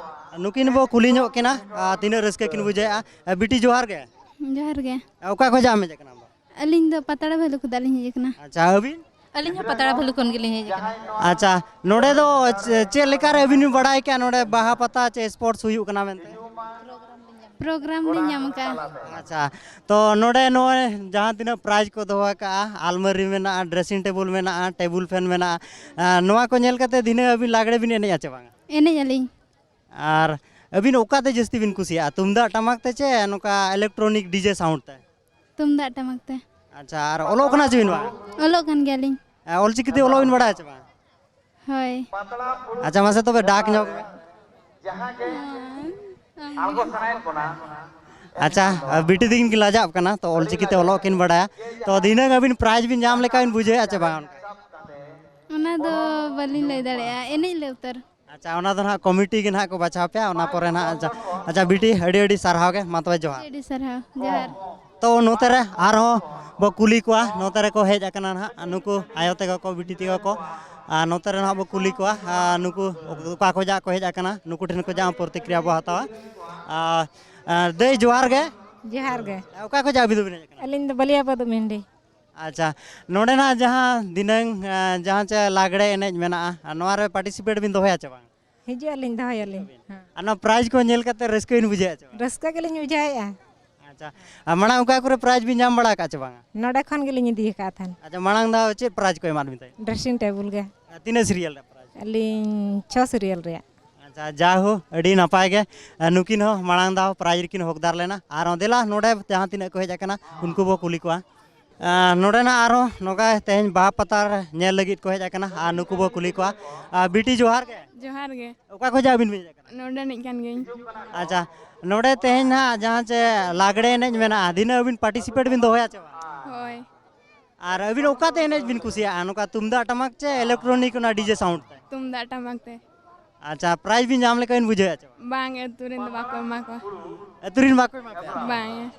ᱱᱩᱠᱤᱱ ᱵᱚ ᱠᱩᱞᱤ ᱧᱚᱜ ᱠᱤᱱᱟ, ᱟᱨ ᱛᱤᱱᱟᱹᱜ ᱨᱟᱹᱥᱠᱟᱹ ᱠᱤᱱ ᱵᱩᱡᱷᱟᱹᱣᱮᱫᱼᱟ᱾ ᱵᱤᱴᱤ, ᱡᱚᱦᱟᱨ ᱜᱮ᱾ ᱡᱚᱦᱟᱨ ᱜᱮ᱾ ᱚᱠᱟ ᱠᱷᱚᱱᱟᱜ ᱮᱢ ᱦᱮᱡ ᱟᱠᱟᱱᱟ ᱟᱢ ᱫᱚ? ᱟᱹᱞᱤᱧ ᱫᱚ ᱯᱟᱛᱲᱟ ᱵᱷᱟᱹᱞᱩ ᱠᱷᱚᱱᱟᱜ ᱞᱤᱧ ᱦᱮᱡ ᱟᱠᱟᱱᱟ᱾ ᱟᱪᱪᱷᱟ, ᱟᱹᱵᱤᱱ? ᱟᱹᱞᱤᱧ ᱦᱚᱸ ᱯᱟᱛᱲᱟ ᱵᱷᱟᱹᱞᱩ ᱠᱷᱚᱱ ᱜᱮᱞᱤᱧ ᱦᱮᱡ ᱟᱠᱟᱱᱟ᱾ ᱟᱪᱪᱷᱟ, ᱱᱚᱰᱮ ᱫᱚ ᱪᱮ-, ᱪᱮᱫ ᱞᱮᱠᱟ ᱨᱮ ᱟᱹᱵᱤᱱ ᱵᱤᱱ ᱵᱟᱲᱟᱭ ᱠᱮᱜᱼᱟ ᱱᱚᱰᱮ ᱵᱟᱦᱟ ᱯᱟᱛᱟ ᱪᱮ ᱥᱯᱳᱨᱴᱥ ᱦᱩᱭᱩᱜ ᱠᱟᱱᱟ ᱢᱮᱱᱛᱮ? ᱯᱨᱳᱜᱨᱟᱢ ᱞᱤᱧ ᱧᱟᱢ ᱟᱠᱟᱫᱼᱟ᱾ ᱟᱪᱪᱷᱟ, ᱛᱚ ᱱᱚᱰᱮ ᱱᱚᱜᱼᱚᱭ ᱡᱟᱦᱟᱸ ᱛᱤᱱᱟᱹᱜ ᱯᱨᱟᱭᱤᱡᱽ ᱠᱚ ᱫᱚᱦᱚ ᱟᱠᱟᱫᱼᱟ, ᱟᱞᱢᱟᱨᱤ ᱢᱮᱱᱟᱜᱼᱟ, ᱰᱨᱮᱥᱤᱝ ᱴᱮᱵᱩᱞ ᱢᱮᱱᱟᱜᱼᱟ, ᱴᱮᱵᱩᱞ ᱯᱷᱮᱱ ᱢᱮᱱᱟᱜᱼᱟ, ᱟᱨ ᱱᱚᱣᱟ ᱠᱚ ᱧᱮᱞ ᱠᱟᱛᱮ ᱫᱷᱤᱱᱟᱹᱝ ᱟᱹᱵᱤᱱ ᱞᱟᱜᱽᱲᱮ ᱵᱤᱱ ᱮᱱᱮᱡᱼᱟ ᱪᱮ ᱵᱟᱝᱟ? ᱮᱱᱮᱡ ᱟᱹᱞᱤᱧ᱾ ᱟᱨ ᱟᱹᱵᱤᱱ ᱚᱠᱟᱛᱮ ᱡᱟᱹᱥᱛᱤ ᱵᱤᱱ ᱠᱩᱥᱤᱭᱟᱜᱼᱟ, ᱛᱩᱢᱫᱟᱜ ᱴᱟᱢᱟᱠ ᱛᱮ ᱪᱮ ᱱᱚᱝᱠᱟ ᱤᱞᱮᱠᱴᱨᱚᱱᱤᱠ ᱰᱤᱡᱮ ᱥᱟᱣᱩᱱᱰ ᱛᱮ? ᱛᱩᱢᱫᱟᱜ ᱴᱟᱢᱟᱠ ᱛᱮ᱾ ᱟᱪᱪᱷᱟ, ᱟᱨ ᱚᱞᱚᱜ ᱠᱟᱱᱟ ᱪᱮ ᱵᱤᱱ ᱵᱟᱝ? ᱚᱞᱚᱜ ᱠᱟᱱ ᱜᱮᱭᱟᱞᱤᱧ᱾ ᱦᱮᱸ, ᱚᱞᱪᱤᱠᱤ ᱛᱮ ᱚᱞᱚᱜ ᱵᱤᱱ ᱵᱟᱲᱟᱭᱟ ᱪᱮ ᱵᱟᱝ? ᱦᱳᱭ᱾ ᱟᱪᱪᱷᱟ, ᱢᱟᱥᱮ ᱛᱚᱵᱮ ᱰᱟᱠ ᱧᱚᱜ ᱢᱮ᱾ ᱦᱮᱸ᱾ ᱟᱬᱜᱚ ᱥᱟᱱᱟᱭᱮᱫ ᱵᱚᱱᱟ᱾ ᱟᱪᱪᱷᱟ, ᱵᱤᱴᱤ ᱛᱤᱠᱤᱱ ᱠᱤᱱ ᱞᱟᱡᱟᱜ ᱠᱟᱱᱟ, ᱛᱚ ᱚᱞᱪᱤᱠᱤ ᱛᱮ ᱚᱞᱚᱜ ᱠᱤᱱ ᱵᱟᱰᱟᱭᱟ᱾ ᱛᱚ ᱫᱷᱤᱱᱟᱹᱝ ᱟᱹᱵᱤᱱ ᱯᱨᱟᱭᱤᱡᱽ ᱵᱤᱱ ᱧᱟᱢ ᱞᱮᱠᱷᱟᱱ ᱵᱤᱱ ᱵᱩᱡᱷᱟᱹᱣᱮᱫᱼᱟ ᱪᱮ ᱵᱟᱝ? ᱚᱱᱟ ᱫᱚ ᱵᱟᱹᱞᱤᱧ ᱞᱟᱹᱭ ᱫᱟᱲᱮᱭᱟᱜᱼᱟ, ᱮᱱᱮᱡ ᱞᱮ ᱩᱛᱟᱹᱨ᱾ ᱟᱪᱪᱷᱟ, ᱚᱱᱟ ᱫᱚ ᱱᱟᱦᱟᱜ ᱠᱚᱢᱤᱴᱤ ᱜᱮ ᱱᱟᱦᱟᱜ ᱠᱚ ᱵᱟᱪᱷᱟᱣ ᱯᱮᱭᱟ, ᱚᱱᱟ ᱯᱚᱨᱮ ᱱᱟᱦᱟᱜ᱾ ᱟᱪᱪᱷᱟ, ᱟᱪᱪᱷᱟ ᱵᱤᱴᱤ, ᱟᱹᱰᱤ ᱟᱹᱰᱤ ᱥᱟᱨᱦᱟᱣ ᱜᱮ, ᱢᱟ ᱛᱚᱵᱮ ᱡᱚᱦᱟᱨ᱾ ᱟᱹᱰᱤ ᱥᱟᱨᱦᱟᱣ, ᱡᱚᱦᱟᱨ᱾ ᱛᱚ ᱱᱚᱛᱮ ᱨᱮ ᱟᱨᱦᱚᱸ ᱵᱚ ᱠᱩᱞᱤ ᱠᱚᱣᱟ, ᱱᱚᱛᱮ ᱨᱮᱠᱚ ᱦᱮᱡ ᱟᱠᱟᱱᱟ ᱱᱟᱦᱟᱜ ᱱᱩᱠᱩ ᱟᱭᱳ ᱛᱟᱠᱚ ᱠᱚ, ᱵᱤᱴᱤ ᱛᱟᱠᱚ ᱠᱚ, ᱟᱨ ᱱᱚᱛᱮ ᱨᱮ ᱱᱟᱦᱟᱜ ᱵᱚ ᱠᱩᱞᱤ ᱠᱚᱣᱟ, ᱟᱨ ᱱᱩᱠᱩ ᱚᱠᱟ ᱠᱷᱚᱱᱟᱜ ᱠᱚ ᱦᱮᱡ ᱟᱠᱟᱱᱟ, ᱱᱩᱠᱩ ᱴᱷᱮᱱ ᱠᱷᱚᱱᱟᱜ ᱦᱚᱸ ᱯᱨᱚᱛᱤᱠᱨᱤᱭᱟ ᱵᱚ ᱦᱟᱛᱟᱣᱟ᱾ ᱟᱨ, ᱟᱨ ᱫᱟᱹᱭ, ᱡᱚᱦᱟᱨ ᱜᱮ᱾ ᱡᱚᱦᱟᱨ ᱜᱮ᱾ ᱚᱠᱟ ᱠᱷᱚᱱᱟᱜ ᱟᱹᱵᱤᱱ ᱫᱚᱵᱤᱱ ᱦᱮᱡ ᱟᱠᱟᱱᱟ? ᱟᱹᱞᱤᱧ ᱫᱚ ᱵᱟᱹᱞᱤᱭᱟᱹᱯᱟᱹᱫᱩ ᱢᱮᱱᱰᱤ᱾ ᱟᱪᱪᱷᱟ, ᱱᱚᱰᱮᱱᱟᱜ ᱡᱟᱦᱟᱸ ᱫᱷᱤᱱᱟᱹᱝ, ᱮᱸ, ᱡᱟᱦᱟᱸ ᱪᱮ ᱞᱟᱜᱽᱲᱮ ᱮᱱᱮᱡ ᱢᱮᱱᱟᱜᱼᱟ, ᱱᱚᱣᱟ ᱨᱮ ᱯᱟᱨᱴᱤᱥᱤᱯᱮᱴ ᱵᱤᱱ ᱫᱚᱦᱚᱭᱟ ᱪᱮ ᱵᱟᱝ? ᱦᱤᱡᱩᱜ ᱟᱹᱞᱤᱧ, ᱫᱚᱦᱚᱭᱟᱞᱤᱧ᱾ ᱦᱮᱸ᱾ ᱟᱨ ᱱᱚᱣᱟ ᱯᱨᱟᱭᱤᱡᱽ ᱠᱚ ᱧᱮᱞ ᱠᱟᱛᱮ ᱨᱟᱹᱥᱠᱟᱹ ᱵᱤᱱ ᱵᱩᱡᱷᱟᱹᱣᱮᱫᱼᱟ ᱪᱮ ᱵᱟᱝ? ᱨᱟᱹᱥᱠᱟᱹ ᱜᱮᱞᱤᱧ ᱵᱩᱡᱷᱟᱹᱣᱮᱫᱼᱟ᱾ ᱟᱪᱪᱷᱟ, ᱟᱨ ᱢᱟᱲᱟᱝ ᱚᱠᱟ ᱠᱚᱨᱮ ᱯᱨᱟᱭᱤᱡᱽ ᱵᱤᱱ ᱧᱟᱢ ᱵᱟᱲᱟ ᱟᱠᱟᱫ ᱪᱮ ᱵᱟᱝᱟ? ᱱᱚᱰᱮ ᱠᱷᱚᱱ ᱜᱮᱞᱤᱧ ᱤᱫᱤ ᱟᱠᱟᱫ ᱛᱟᱦᱮᱱ᱾ ᱟᱪᱪᱷᱟ, ᱢᱟᱲᱟᱝ ᱫᱷᱟᱣ ᱪᱮᱫ ᱯᱨᱟᱭᱤᱡᱽ ᱠᱚ ᱮᱢᱟᱫ ᱵᱤᱱ ᱛᱟᱦᱮᱸᱫ? ᱰᱨᱮᱥᱤᱝ ᱴᱮᱵᱩᱞ ᱜᱮ᱾ ᱟᱨ ᱛᱤᱱᱟᱹᱜ ᱥᱤᱨᱤᱭᱟᱞ ᱨᱮ ᱯᱨᱟᱭᱤᱡᱽ? ᱟᱹᱞᱤᱧ ᱪᱷᱚ ᱥᱤᱨᱤᱭᱟᱞ ᱨᱮᱭᱟᱜ᱾ ᱟᱪᱪᱷᱟ, ᱡᱟᱭᱦᱳᱠ, ᱟᱹᱰᱤ ᱱᱟᱯᱟᱭ ᱜᱮ᱾ ᱟᱨ ᱱᱩᱠᱤᱱ ᱦᱚᱸ ᱢᱟᱲᱟᱝ ᱫᱷᱟᱣ ᱯᱨᱟᱭᱤᱡᱽ ᱨᱮᱠᱤᱱ ᱦᱚᱠᱫᱟᱨ ᱞᱮᱱᱟ᱾ ᱟᱨ ᱫᱮᱞᱟ, ᱱᱚᱰᱮ ᱡᱟᱦᱟᱸ ᱛᱤᱱᱟᱹᱜ ᱠᱚ ᱦᱮᱡ ᱟᱠᱟᱱᱟ, ᱩᱱᱠᱩ ᱵᱚ ᱠᱩᱞᱤ ᱠᱚᱣᱟ᱾ ᱟᱨ ᱱᱚᱰᱮᱱᱟᱜ ᱟᱨᱦᱚᱸ ᱱᱚᱝᱠᱟ ᱛᱮᱦᱮᱧ ᱵᱟᱦᱟ ᱯᱟᱛᱟ ᱧᱮᱞ ᱞᱟᱹᱜᱤᱫ ᱠᱚ ᱦᱮᱡ ᱟᱠᱟᱱᱟ, ᱟᱨ ᱱᱩᱠᱩ ᱵᱚ ᱠᱩᱞᱤ ᱠᱚᱣᱟ᱾ ᱟᱨ ᱵᱤᱴᱤ, ᱡᱚᱦᱟᱨ ᱜᱮ᱾ ᱡᱚᱦᱟᱨ ᱜᱮ᱾ ᱚᱠᱟ ᱠᱷᱚᱱᱟᱜ ᱟᱹᱵᱤᱱ ᱵᱤᱱ ᱦᱮᱡ ᱟᱠᱟᱱᱟ? ᱱᱚᱰᱮᱱᱤᱡ ᱠᱟᱱ ᱜᱤᱭᱟᱹᱧ᱾ ᱟᱪᱪᱷᱟ, ᱱᱚᱰᱮ ᱛᱮᱦᱮᱧ ᱱᱟᱦᱟᱜ ᱡᱟᱦᱟᱸ ᱪᱮ ᱞᱟᱜᱽᱲᱮ ᱮᱱᱮᱡ ᱢᱮᱱᱟᱜᱼᱟ, ᱫᱷᱤᱱᱟᱹᱝ ᱟᱹᱵᱤᱱ ᱯᱟᱨᱴᱤᱥᱤᱯᱮᱴ ᱵᱤᱱ ᱫᱚᱦᱚᱭᱟ ᱪᱮ ᱵᱟᱝ? ᱦᱳᱭ᱾ ᱟᱨ ᱟᱹᱵᱤᱱ ᱚᱠᱟᱛᱮ ᱮᱱᱮᱡ ᱵᱤᱱ ᱠᱩᱥᱤᱭᱟᱜᱼᱟ, ᱱᱚᱝᱠᱟ ᱛᱩᱢᱫᱟᱜ ᱴᱟᱢᱟᱠ ᱪᱮ ᱤᱞᱮᱠᱴᱨᱚᱱᱤᱠ, ᱚᱱᱟ ᱰᱤᱡᱮ ᱥᱟᱣᱩᱱᱰ ᱛᱮ? ᱛᱩᱢᱫᱟᱜ ᱴᱟᱢᱟᱠ ᱛᱮ᱾ ᱟᱪᱪᱷᱟ, ᱯᱨᱟᱭᱤᱡᱽ ᱵᱤᱱ ᱧᱟᱢ ᱞᱮᱠᱷᱟᱱ ᱵᱤᱱ ᱵᱩᱡᱷᱟᱹᱣᱮᱫᱼᱟ ᱪᱮ ᱵᱟᱝ? ᱵᱟᱝ, ᱟᱹᱛᱩ ᱨᱮᱱ ᱫᱚ ᱵᱟᱠᱚ ᱮᱢᱟ ᱠᱚᱣᱟ᱾ ᱟᱹᱛᱩ ᱨᱮᱱ ᱵᱟᱠᱚ ᱮᱢᱟ ᱯᱮᱭᱟ? ᱵᱟᱝ᱾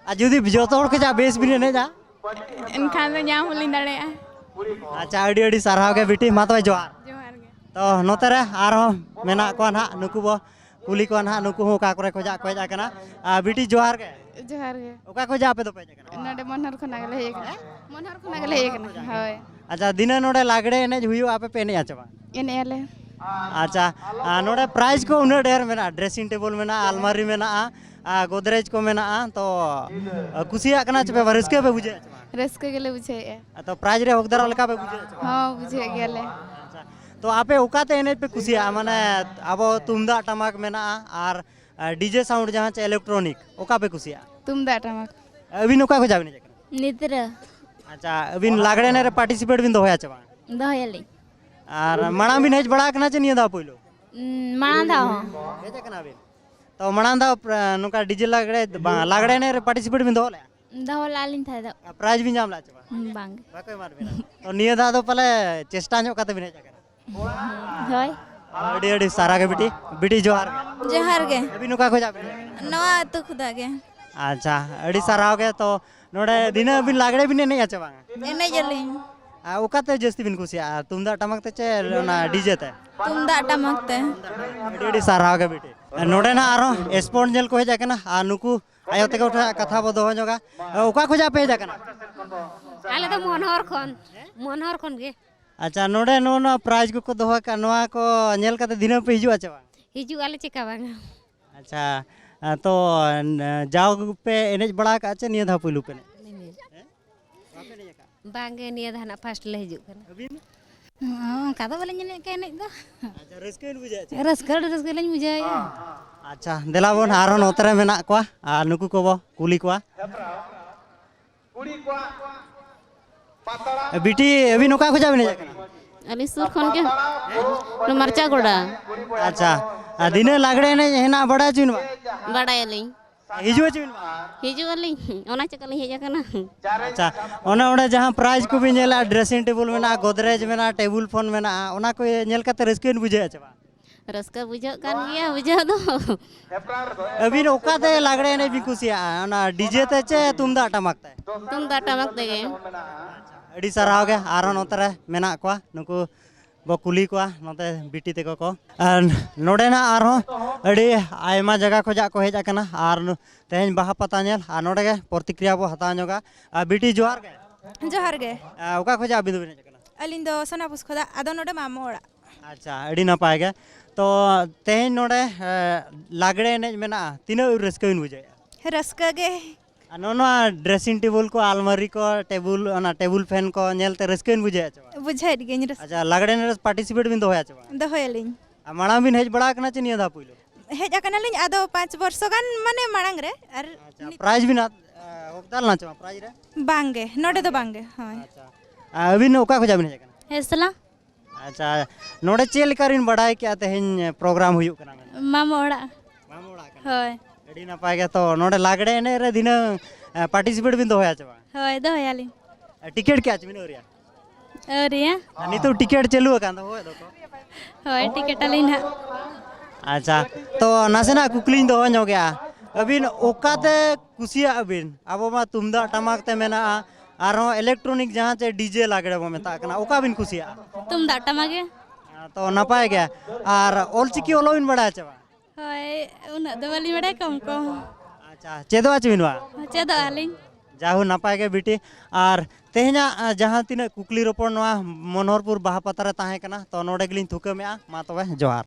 ᱟᱨ ᱡᱩᱫᱤ ᱡᱚᱛᱚ ᱦᱚᱲ ᱠᱷᱚᱱᱟᱜ ᱵᱮᱥ ᱵᱤᱱ ᱮᱱᱮᱡᱟ? ᱮᱱᱠᱷᱟᱱ ᱫᱚ ᱧᱟᱢ ᱦᱚᱸᱞᱤᱧ ᱫᱟᱲᱮᱭᱟᱜᱼᱟ᱾ ᱟᱪᱪᱷᱟ, ᱟᱹᱰᱤ ᱟᱹᱰᱤ ᱥᱟᱨᱦᱟᱣ ᱜᱮ ᱵᱤᱴᱤ, ᱢᱟ ᱛᱚᱵᱮ ᱡᱚᱦᱟᱨ᱾ ᱡᱚᱦᱟᱨ ᱜᱮ᱾ ᱛᱚ ᱱᱚᱛᱮ ᱨᱮ ᱟᱨᱦᱚᱸ ᱢᱮᱱᱟᱜ ᱠᱚᱣᱟ ᱱᱟᱦᱟᱜ, ᱱᱩᱠᱩ ᱵᱚ ᱠᱩᱞᱤ ᱠᱚᱣᱟ ᱱᱟᱦᱟᱜ, ᱱᱩᱠᱩ ᱦᱚᱸ ᱚᱠᱟ ᱠᱚᱨᱮ ᱠᱷᱚᱱᱟᱜ ᱠᱚ ᱦᱮᱡ ᱟᱠᱟᱱᱟ᱾ ᱟᱨ ᱵᱤᱴᱤ, ᱡᱚᱦᱟᱨ ᱜᱮ᱾ ᱡᱚᱦᱟᱨ ᱜᱮ᱾ ᱚᱠᱟ ᱠᱷᱚᱱᱟᱜ ᱟᱯᱮ ᱫᱚᱯᱮ ᱦᱮᱡ ᱟᱠᱟᱱᱟ? ᱱᱚᱰᱮ ᱢᱚᱱᱦᱚᱨ ᱠᱷᱚᱱᱟᱜ ᱜᱮᱞᱮ ᱦᱮᱡ ᱟᱠᱟᱱᱟ᱾ ᱢᱚᱱᱦᱚᱨ ᱠᱷᱚᱱᱟᱜ ᱜᱮᱞᱮ ᱦᱮᱡ ᱟᱠᱟᱱᱟ᱾ ᱦᱳᱭ᱾ ᱟᱪᱪᱷᱟ, ᱫᱷᱤᱱᱟᱹᱝ ᱱᱚᱰᱮ ᱞᱟᱜᱽᱲᱮ ᱮᱱᱮᱡ ᱦᱩᱭᱩᱜᱼᱟ, ᱟᱯᱮ ᱯᱮ ᱮᱱᱮᱡᱼᱟ ᱪᱮ ᱵᱟᱝ? ᱮᱱᱮᱡ ᱟᱞᱮ᱾ ᱟᱪᱪᱷᱟ, ᱟᱨ ᱱᱚᱰᱮ ᱯᱨᱟᱭᱤᱡᱽ ᱠᱚ ᱩᱱᱟᱹᱜ ᱰᱷᱮᱨ ᱢᱮᱱᱟᱜᱼᱟ, ᱰᱨᱮᱥᱤᱝ ᱴᱮᱵᱚᱞ ᱢᱮᱱᱟᱜᱼᱟ, ᱟᱞᱢᱟᱨᱤ ᱢᱮᱱᱟᱜᱼᱟ, ᱟᱨ ᱜᱳᱫᱨᱮᱡᱽ ᱠᱚ ᱢᱮᱱᱟᱜᱼᱟ, ᱛᱚ ᱠᱩᱥᱤᱭᱟᱜ ᱠᱟᱱᱟ ᱪᱮ ᱯᱮ, ᱨᱟᱹᱥᱠᱟᱹ ᱯᱮ ᱵᱩᱡᱷᱟᱹᱣᱮᱫᱼᱟ ᱪᱮ ᱵᱟᱝ? ᱨᱟᱹᱥᱠᱟᱹ ᱜᱮᱞᱮ ᱵᱩᱡᱷᱟᱹᱣᱮᱫᱼᱟ᱾ ᱟᱫᱚ ᱯᱨᱟᱭᱤᱡᱽ ᱨᱮ ᱦᱚᱠᱫᱟᱨᱚᱜ ᱞᱮᱠᱟ ᱯᱮ ᱵᱩᱡᱷᱟᱹᱣᱮᱫᱼᱟ ᱪᱮ ᱵᱟᱝ? ᱦᱚᱸ, ᱵᱩᱡᱷᱟᱹᱣᱮᱫ ᱜᱮᱭᱟᱞᱮ᱾ ᱟᱪᱪᱷᱟ, ᱛᱚ ᱟᱯᱮ ᱚᱠᱟᱛᱮ ᱮᱱᱮᱡ ᱯᱮ ᱠᱩᱥᱤᱭᱟᱜᱼᱟ? ᱢᱟᱱᱮ ᱟᱵᱚ ᱛᱩᱢᱫᱟᱜ ᱴᱟᱢᱟᱠ ᱢᱮᱱᱟᱜᱼᱟ ᱟᱨ, ᱟᱨ ᱰᱤᱡᱮ ᱥᱟᱣᱩᱱᱰ ᱡᱟᱦᱟᱸ ᱪᱮ ᱤᱞᱮᱠᱴᱨᱚᱱᱤᱠ, ᱚᱠᱟ ᱯᱮ ᱠᱩᱥᱤᱭᱟᱜᱼᱟ? ᱛᱩᱢᱫᱟᱜ ᱴᱟᱢᱟᱠ᱾ ᱟᱹᱵᱤᱱ ᱚᱠᱟ ᱠᱷᱚᱱᱟᱜ ᱵᱤᱱ ᱦᱮᱡ ᱟᱠᱟᱱᱟ? ᱱᱤᱛᱨᱟ᱾ ᱟᱪᱪᱷᱟ, ᱟᱹᱵᱤᱱ ᱞᱟᱜᱽᱲᱮ ᱮᱱᱮᱡ ᱨᱮ ᱯᱟᱨᱴᱤᱥᱤᱯᱮᱴ ᱵᱤᱱ ᱫᱚᱦᱚᱭᱟ ᱪᱮ ᱵᱟᱝ? ᱫᱚᱦᱚᱭᱟᱞᱤᱧ᱾ ᱟᱨ ᱢᱟᱲᱟᱝ ᱵᱤᱱ ᱦᱮᱡ ᱵᱟᱲᱟ ᱟᱠᱟᱱᱟ ᱪᱮ ᱱᱤᱭᱟᱹ ᱫᱷᱟᱣ ᱯᱳᱭᱞᱳ? ᱩᱸ, ᱢᱟᱲᱟᱝ ᱫᱷᱟᱣ ᱦᱚᱸ᱾ ᱦᱮᱡ ᱟᱠᱟᱱᱟ ᱵᱤᱱ? ᱛᱚ ᱢᱟᱲᱟᱝ ᱫᱷᱟᱣ ᱯᱨ- ᱱᱚᱝᱠᱟ ᱰᱤᱡᱮ ᱞᱟᱜᱽᱲᱮ ᱵᱟᱝ, ᱞᱟᱜᱽᱲᱮ ᱮᱱᱮᱡ ᱨᱮ ᱯᱟᱨᱴᱤᱥᱤᱯᱮᱴ ᱵᱤᱱ ᱫᱚᱦᱚ ᱞᱮᱫᱼᱟ? ᱫᱚᱦᱚ ᱞᱮᱫᱼᱟ ᱞᱤᱧ ᱛᱟᱦᱮᱸ ᱫᱚ᱾ ᱯᱨᱟᱭᱤᱡᱽ ᱵᱤᱱ ᱧᱟᱢ ᱞᱮᱫᱼᱟ ᱪᱮ ᱵᱟᱝ? ᱵᱟᱝ᱾ ᱵᱟᱠᱚ ᱮᱢᱟᱫ ᱵᱤᱱᱟ᱾ ᱛᱚ ᱱᱤᱭᱟᱹ ᱫᱷᱟᱣ ᱫᱚ ᱯᱟᱞᱮ ᱪᱮᱥᱴᱟ ᱧᱚᱜ ᱠᱟᱛᱮ ᱵᱤᱱ ᱦᱮᱡ ᱟᱠᱟᱱᱟ᱾ ᱦᱳᱭ᱾ ᱟᱹᱰᱤ ᱟᱹᱰᱤ ᱥᱟᱨᱦᱟᱣ ᱜᱮ ᱵᱤᱴᱤ᱾ ᱵᱤᱴᱤ ᱡᱚᱦᱟᱨ ᱜᱮ᱾ ᱡᱚᱦᱟᱨ ᱜᱮ᱾ ᱟᱹᱵᱤᱱ ᱚᱠᱟ ᱠᱷᱚᱱᱟᱜ ᱵᱤᱱ ᱦᱮᱡ ᱟᱠᱟᱱᱟ? ᱱᱚᱣᱟ ᱟᱹᱛᱩ ᱠᱷᱚᱱᱟᱜ ᱜᱮ᱾ ᱟᱪᱪᱷᱟ, ᱟᱹᱰᱤ ᱥᱟᱨᱦᱟᱣ ᱜᱮ᱾ ᱛᱚ ᱱᱚᱰᱮ ᱫᱤᱱᱟᱹᱢ ᱵᱤᱱ ᱞᱟᱜᱽᱲᱮ ᱵᱤᱱ ᱮᱱᱮᱡᱼᱟ ᱪᱮ ᱵᱟᱝ? ᱮᱱᱮᱡ ᱟᱞᱤᱧ᱾ ᱟᱨ ᱚᱠᱟᱛᱮ ᱡᱟᱹᱥᱛᱤ ᱵᱤᱱ ᱠᱩᱥᱤᱭᱟᱜᱼᱟ, ᱛᱩᱢᱫᱟᱜ ᱴᱟᱢᱟᱠ ᱛᱮ ᱪᱮ ᱚᱱᱟ ᱰᱤᱡᱮ ᱛᱮ? ᱛᱩᱢᱫᱟᱜ ᱴᱟᱢᱟᱠ ᱛᱮ᱾ ᱟᱹᱰᱤ ᱟᱹᱰᱤ ᱥᱟᱨᱦᱟᱣ ᱜᱮ ᱵᱤᱴᱤ᱾ ᱱᱚᱰᱮ ᱱᱟᱜ ᱟᱨᱦᱚᱸ ᱥᱯᱳᱨᱴ ᱧᱮᱞ ᱠᱚ ᱦᱮᱡ ᱟᱠᱟᱱᱟ ᱟᱨ ᱱᱩᱠᱩ ᱟᱭᱳ ᱛᱟᱠᱚ ᱴᱷᱮᱱ ᱠᱟᱛᱷᱟ ᱵᱚ ᱫᱚᱦᱚ ᱧᱚᱜᱟ᱾ ᱚᱠᱟ ᱠᱷᱚᱱᱟᱜ ᱯᱮ ᱦᱮᱡ ᱟᱠᱟᱱᱟ? ᱟᱞᱮ ᱫᱚ ᱢᱚᱱᱦᱚᱨ ᱠᱷᱚᱱ᱾ ᱢᱚᱱᱦᱚᱨ ᱠᱷᱚᱱ ᱜᱮ᱾ ᱟᱪᱪᱷᱟ, ᱱᱚᱰᱮ ᱱᱚᱜᱼᱚ ᱱᱚᱣᱟ ᱯᱨᱟᱭᱤᱡᱽ ᱠᱚᱠᱚ ᱫᱚᱦᱚ ᱟᱠᱟᱫ, ᱱᱚᱣᱟ ᱠᱚ ᱧᱮᱞ ᱠᱟᱛᱮ ᱫᱤᱱᱟᱹᱢ ᱯᱮ ᱦᱤᱡᱩᱜᱼᱟ ᱪᱮ ᱵᱟᱝ? ᱦᱤᱡᱩᱜ ᱟᱞᱮ, ᱪᱮᱠᱟ ᱵᱟᱝᱟ᱾ ᱟᱪᱪᱷᱟ, ᱛᱚ ᱡᱟᱣ ᱯᱮ ᱮᱱᱮᱡ ᱵᱟᱲᱟ ᱟᱠᱟᱫ ᱪᱮ ᱱᱤᱭᱟᱹ ᱫᱷᱟᱣ ᱯᱩᱭᱞᱩ ᱯᱮ ᱮᱱᱮᱡ? ᱵᱟᱝᱜᱮ, ᱱᱤᱭᱟᱹ ᱫᱷᱟᱣ ᱱᱟᱜ ᱯᱷᱟᱥᱴ ᱞᱮ ᱦᱤᱡᱩᱜ ᱠᱟᱱᱟ᱾ ᱟᱹᱵᱤᱱ? ᱚᱱᱠᱟ ᱫᱚ ᱵᱟᱹᱞᱤᱧ ᱧᱮᱞᱮᱫ ᱠᱚᱣᱟ ᱮᱱᱮᱡ ᱫᱚ᱾ ᱟᱪᱪᱷᱟ, ᱨᱟᱹᱥᱠᱟᱹ ᱵᱤᱱ ᱵᱩᱡᱷᱟᱹᱣᱮᱫᱼᱟ ᱪᱮ? ᱨᱟᱹᱥᱠᱟᱹ, ᱟᱹᱰᱤ ᱨᱟᱹᱥᱠᱟᱹ ᱞᱤᱧ ᱵᱩᱡᱷᱟᱹᱣᱮᱫᱼᱟ᱾ ᱟᱪᱪᱷᱟ, ᱫᱮᱞᱟ ᱵᱚᱱ ᱟᱨᱦᱚᱸ ᱱᱚᱛᱮ ᱨᱮ ᱢᱮᱱᱟᱜ ᱠᱚᱣᱟ ᱟᱨ ᱱᱩᱠᱩ ᱠᱚᱵᱚ ᱠᱩᱞᱤ ᱠᱚᱣᱟ᱾ ᱵᱤᱴᱤ, ᱟᱹᱵᱤᱱ ᱚᱠᱟ ᱠᱷᱚᱱᱟᱜ ᱵᱤᱱ ᱦᱮᱡ ᱟᱠᱟᱱᱟ? ᱟᱹᱞᱤᱧ ᱥᱩᱨ ᱠᱷᱚᱱ ᱜᱮ, ᱱᱚᱣᱟ ᱢᱟᱨᱪᱟ ᱜᱚᱰᱟ᱾ ᱟᱪᱪᱷᱟ, ᱟᱨ ᱫᱤᱱᱟᱹᱜ ᱞᱟᱜᱽᱲᱮ ᱮᱱᱮᱡ ᱦᱮᱱᱟᱜ ᱵᱟᱲᱟᱭ ᱦᱚᱪᱚ ᱵᱤᱱ ᱢᱟ᱾ ᱵᱟᱲᱟᱭᱟᱞᱤᱧ᱾ ᱦᱤᱡᱩᱜ ᱦᱚᱪᱚ ᱵᱤᱱ ᱢᱟ᱾ ᱦᱤᱡᱩᱜ ᱟᱹᱞᱤᱧ, ᱚᱱᱟ ᱪᱤᱠᱟᱹ ᱞᱤᱧ ᱦᱮᱡ ᱟᱠᱟᱱᱟ᱾ ᱟᱪᱪᱷᱟ, ᱚᱱᱮ ᱚᱸᱰᱮ ᱡᱟᱦᱟᱸ ᱯᱨᱟᱭᱤᱡᱽ ᱠᱚᱵᱤᱱ ᱧᱮᱞᱟ, ᱰᱨᱮᱥᱤᱝ ᱴᱮᱵᱩᱞ ᱢᱮᱱᱟᱜᱼᱟ, ᱜᱚᱫᱨᱮᱡᱽ ᱢᱮᱱᱟᱜᱼᱟ, ᱴᱮᱵᱩᱞ ᱯᱷᱳᱱ ᱢᱮᱱᱟᱜᱼᱟ, ᱚᱱᱟ ᱠᱚ ᱧᱮᱞ ᱠᱟᱛᱮ ᱨᱟᱹᱥᱠᱟᱹ ᱵᱤᱱ ᱵᱩᱡᱷᱟᱹᱣᱮᱫᱼᱟ ᱪᱮ ᱵᱟᱝ? ᱨᱟᱹᱥᱠᱟᱹ ᱵᱩᱡᱷᱟᱹᱜ ᱠᱟᱱ ᱜᱮᱭᱟ ᱵᱩᱡᱷᱟᱹᱣ ᱫᱚ᱾ ᱟᱹᱵᱤᱱ ᱚᱠᱟᱛᱮ ᱞᱟᱜᱽᱲᱮ ᱮᱱᱮᱡ ᱵᱤᱱ ᱠᱩᱥᱤᱭᱟᱜᱼᱟ, ᱚᱱᱟ ᱰᱤᱡᱮ ᱛᱮ ᱪᱮ ᱛᱩᱢᱫᱟᱜ ᱴᱟᱢᱟᱠ ᱛᱮ? ᱛᱩᱢᱫᱟᱜ ᱴᱟᱢᱟᱠ ᱛᱮᱜᱮ᱾ ᱟᱹᱰᱤ ᱥᱟᱨᱦᱟᱣ ᱜᱮ᱾ ᱟᱨᱦᱚᱸ ᱱᱚᱛᱮ ᱨᱮ ᱢᱮᱱᱟᱜ ᱠᱚᱣᱟ, ᱱᱩᱠᱩ ᱵᱚ ᱠᱩᱞᱤ ᱠᱚᱣᱟ, ᱱᱚᱛᱮ ᱵᱤᱴᱤ ᱛᱟᱠᱚ ᱠᱚ᱾ ᱟᱨ ᱱᱚᱰᱮᱱᱟᱜ ᱟᱨᱦᱚᱸ ᱟᱹᱰᱤ ᱟᱭᱢᱟ ᱡᱟᱭᱜᱟ ᱠᱷᱚᱱᱟᱜ ᱠᱚ ᱦᱮᱡ ᱟᱠᱟᱱᱟ ᱟᱨ ᱱᱚ-, ᱛᱮᱦᱮᱧ ᱵᱟᱦᱟ ᱯᱟᱛᱟ ᱧᱮᱞ, ᱟᱨ ᱱᱚᱰᱮ ᱜᱮ ᱯᱨᱚᱛᱤᱠᱨᱤᱭᱟ ᱵᱚ ᱦᱟᱛᱟᱣ ᱧᱚᱜᱟ᱾ ᱟᱨ ᱵᱤᱴᱤ, ᱡᱚᱦᱟᱨ ᱜᱮ᱾ ᱡᱚᱦᱟᱨ ᱜᱮ᱾ ᱟᱨ ᱚᱠᱟ ᱠᱷᱚᱱᱟᱜ ᱟᱹᱵᱤᱱ ᱫᱚᱵᱤᱱ ᱦᱮᱡ ᱟᱠᱟᱱᱟ? ᱟᱹᱞᱤᱧ ᱫᱚ ᱥᱳᱱᱟᱯᱩᱥ ᱠᱷᱚᱱᱟᱜ, ᱟᱫᱚ ᱱᱚᱰᱮ ᱢᱟᱢᱚ ᱚᱲᱟᱜ᱾ ᱟᱪᱪᱷᱟ, ᱟᱹᱰᱤ ᱱᱟᱯᱟᱭ ᱜᱮ᱾ ᱛᱚ ᱛᱮᱦᱮᱧ ᱱᱚᱰᱮ, ᱮ, ᱞᱟᱜᱽᱲᱮ ᱮᱱᱮᱡ ᱢᱮᱱᱟᱜᱼᱟ, ᱛᱤᱱᱟᱹᱜ ᱨᱟᱹᱥᱠᱟᱹ ᱵᱤᱱ ᱵᱩᱡᱷᱟᱹᱣᱮᱫᱼᱟ? ᱨᱟᱹᱥᱠᱟᱹ ᱜᱮ᱾ ᱟᱨ ᱱᱚᱜᱼᱚ ᱱᱚᱣᱟ ᱰᱨᱮᱥᱤᱝ ᱴᱮᱵᱩᱞ ᱠᱚ, ᱟᱞᱢᱟᱨᱤ ᱠᱚ, ᱴᱮᱵᱩᱞ, ᱚᱱᱟ ᱴᱮᱵᱩᱞ ᱯᱷᱮᱱ ᱠᱚ ᱧᱮᱞᱛᱮ ᱨᱟᱹᱥᱠᱟᱹ ᱵᱤᱱ ᱵᱩᱡᱷᱟᱹᱣᱮᱫᱼᱟ ᱪᱮ ᱵᱟᱝ? ᱵᱩᱡᱷᱟᱹᱣᱮᱫ ᱜᱤᱭᱟᱹᱧ ᱨᱟᱹᱥᱠᱟᱹ᱾ ᱟᱪᱪᱷᱟ, ᱞᱟᱜᱽᱲᱮ ᱮᱱᱮᱡ ᱨᱮ ᱯᱟᱨᱴᱤᱥᱤᱯᱮᱴ ᱵᱤᱱ ᱫᱚᱦᱚᱭᱟ ᱪᱮ ᱵᱟᱝ? ᱫᱚᱦᱚᱭᱟᱞᱤᱧ᱾ ᱟᱨ ᱢᱟᱲᱟᱝ ᱵᱤᱱ ᱦᱮᱡ ᱵᱟᱲᱟ ᱟᱠᱟᱱᱟ ᱪᱮ ᱱᱤᱭᱟᱹ ᱫᱷᱟᱣ ᱯᱩᱭᱞᱩ? ᱦᱮᱡ ᱟᱠᱟᱱᱟᱞᱤᱧ, ᱟᱫᱚ ᱯᱟᱸᱪ ᱵᱚᱨᱥᱚ ᱜᱟᱱ ᱢᱟᱱᱮ ᱢᱟᱲᱟᱝ ᱨᱮ᱾ ᱟᱨ ᱟᱪᱪᱷᱟ, ᱱᱤᱛ- ᱯᱨᱟᱭᱤᱡᱽ ᱵᱤᱱ ᱦᱟᱛ-, ᱦᱚᱠᱫᱟᱨ ᱞᱮᱱᱟ ᱪᱮ ᱵᱟᱝ ᱯᱨᱟᱭᱤᱡᱽ ᱨᱮ? ᱵᱟᱝᱜᱮ, ᱱᱚᱰᱮ ᱫᱚ ᱵᱟᱝᱜᱮ, ᱦᱳᱭ᱾ ᱟᱪᱪᱷᱟ, ᱟᱨ ᱟᱹᱵᱤᱱ ᱚᱠᱟ ᱠᱷᱚᱱᱟᱜ ᱵᱤᱱ ᱦᱮᱡ ᱟᱠᱟᱱᱟ? ᱦᱮᱸᱥᱞᱟ᱾ ᱟᱪᱪᱷᱟ, ᱱᱚᱰᱮ ᱪᱮᱫ ᱞᱮᱠᱟ ᱵᱤᱱ ᱵᱟᱰᱟᱭ ᱠᱮᱜᱼᱟ ᱛᱮᱦᱮᱧ ᱯᱨᱳᱜᱨᱟᱢ ᱦᱩᱭᱩᱜ ᱠᱟᱱᱟ ᱢᱮᱱᱛᱮ? ᱢᱟᱢᱚ ᱚᱲᱟᱜ᱾ ᱢᱟᱢᱚ ᱚᱲᱟᱜ ᱠᱟᱱᱟ᱾ ᱦᱳᱭ᱾ ᱟᱹᱰᱤ ᱱᱟᱯᱟᱭ ᱜᱮ᱾ ᱛᱚ ᱱᱚᱰᱮ ᱞᱟᱜᱽᱲᱮ ᱮᱱᱮᱡ ᱨᱮ ᱫᱷᱤᱱᱟᱹᱝ ᱯᱟᱨᱴᱤᱥᱤᱯᱮᱴ ᱵᱤᱱ ᱫᱚᱦᱚᱭᱟ ᱪᱮ ᱵᱟᱝ? ᱦᱳᱭ, ᱫᱚᱦᱚᱭᱟᱞᱤᱧ᱾ ᱴᱤᱠᱤᱴ ᱠᱮᱜᱼᱟ ᱪᱮ ᱵᱤᱱ ᱟᱹᱣᱨᱤᱭᱟ? ᱟᱹᱣᱨᱤᱭᱟ᱾ ᱟᱨ ᱱᱤᱛᱚᱜ ᱴᱤᱠᱤᱴ ᱪᱟᱹᱞᱩ ᱟᱠᱟᱱ ᱫᱚ, ᱦᱳᱭ ᱫᱚᱠᱚ᱾ ᱦᱳᱭ, ᱴᱤᱠᱤᱴ ᱟᱹᱞᱤᱧ ᱱᱟᱦᱟᱜ᱾ ᱟᱪᱪᱷᱟ, ᱛᱚ ᱱᱟᱥᱮᱱᱟᱜ ᱠᱩᱠᱞᱤᱧ ᱫᱚᱦᱚ ᱧᱚᱜᱮᱜᱼᱟ, ᱟᱹᱵᱤᱱ ᱚᱠᱟᱛᱮ ᱠᱩᱥᱤᱭᱟᱜ ᱵᱤᱱ? ᱟᱵᱚ ᱢᱟ ᱛᱩᱢᱫᱟᱜ ᱴᱟᱢᱟᱠ ᱛᱮ ᱢᱮᱱᱟᱜᱼᱟ, ᱟᱨᱦᱚᱸ ᱤᱞᱮᱠᱴᱨᱚᱱᱤᱠ ᱡᱟᱦᱟᱸ ᱪᱮ ᱰᱤᱡᱮ ᱞᱟᱜᱽᱲᱮ ᱵᱚ ᱢᱮᱛᱟᱜ ᱠᱟᱱᱟ, ᱚᱠᱟ ᱵᱤᱱ ᱠᱩᱥᱤᱭᱟᱜᱼᱟ? ᱛᱩᱢᱫᱟᱜ ᱴᱟᱢᱟᱠ ᱜᱮ᱾ ᱛᱚ ᱱᱟᱯᱟᱭ ᱜᱮ᱾ ᱟᱨ ᱚᱞᱪᱤᱠᱤ ᱚᱞᱚᱜ ᱵᱤᱱ ᱵᱟᱲᱟᱭᱟ ᱪᱮ ᱵᱟᱝ? ᱦᱳᱭ, ᱩᱱᱟᱹᱜ ᱫᱚ ᱵᱟᱹᱞᱤᱧ ᱵᱟᱲᱟᱭᱟ, ᱠᱚᱢ ᱠᱚᱢ᱾ ᱟᱪᱪᱷᱟ, ᱪᱮᱫᱚᱜᱼᱟ ᱪᱮ ᱵᱤᱱ ᱱᱚᱣᱟ? ᱪᱮᱫᱚᱜ ᱟᱹᱞᱤᱧ᱾ ᱡᱟᱦᱳ, ᱱᱟᱯᱟᱭ ᱜᱮ ᱵᱤᱴᱤ᱾ ᱟᱨ ᱛᱮᱦᱮᱧᱟᱜ, ᱟ, ᱡᱟᱦᱟᱸ ᱛᱤᱱᱟᱹᱜ ᱠᱩᱠᱞᱤ ᱨᱚᱯᱚᱲ ᱱᱚᱣᱟ ᱢᱚᱱᱳᱦᱚᱨᱯᱩᱨ ᱵᱟᱦᱟ ᱯᱟᱛᱟ ᱨᱮ ᱛᱟᱦᱮᱸ ᱠᱟᱱᱟ, ᱛᱚ ᱱᱚᱰᱮ ᱜᱮᱞᱤᱧ ᱛᱷᱩᱠᱟᱹᱢᱮᱜᱼᱟ᱾ ᱢᱟ ᱛᱚᱵᱮ, ᱡᱚᱦᱟᱨ᱾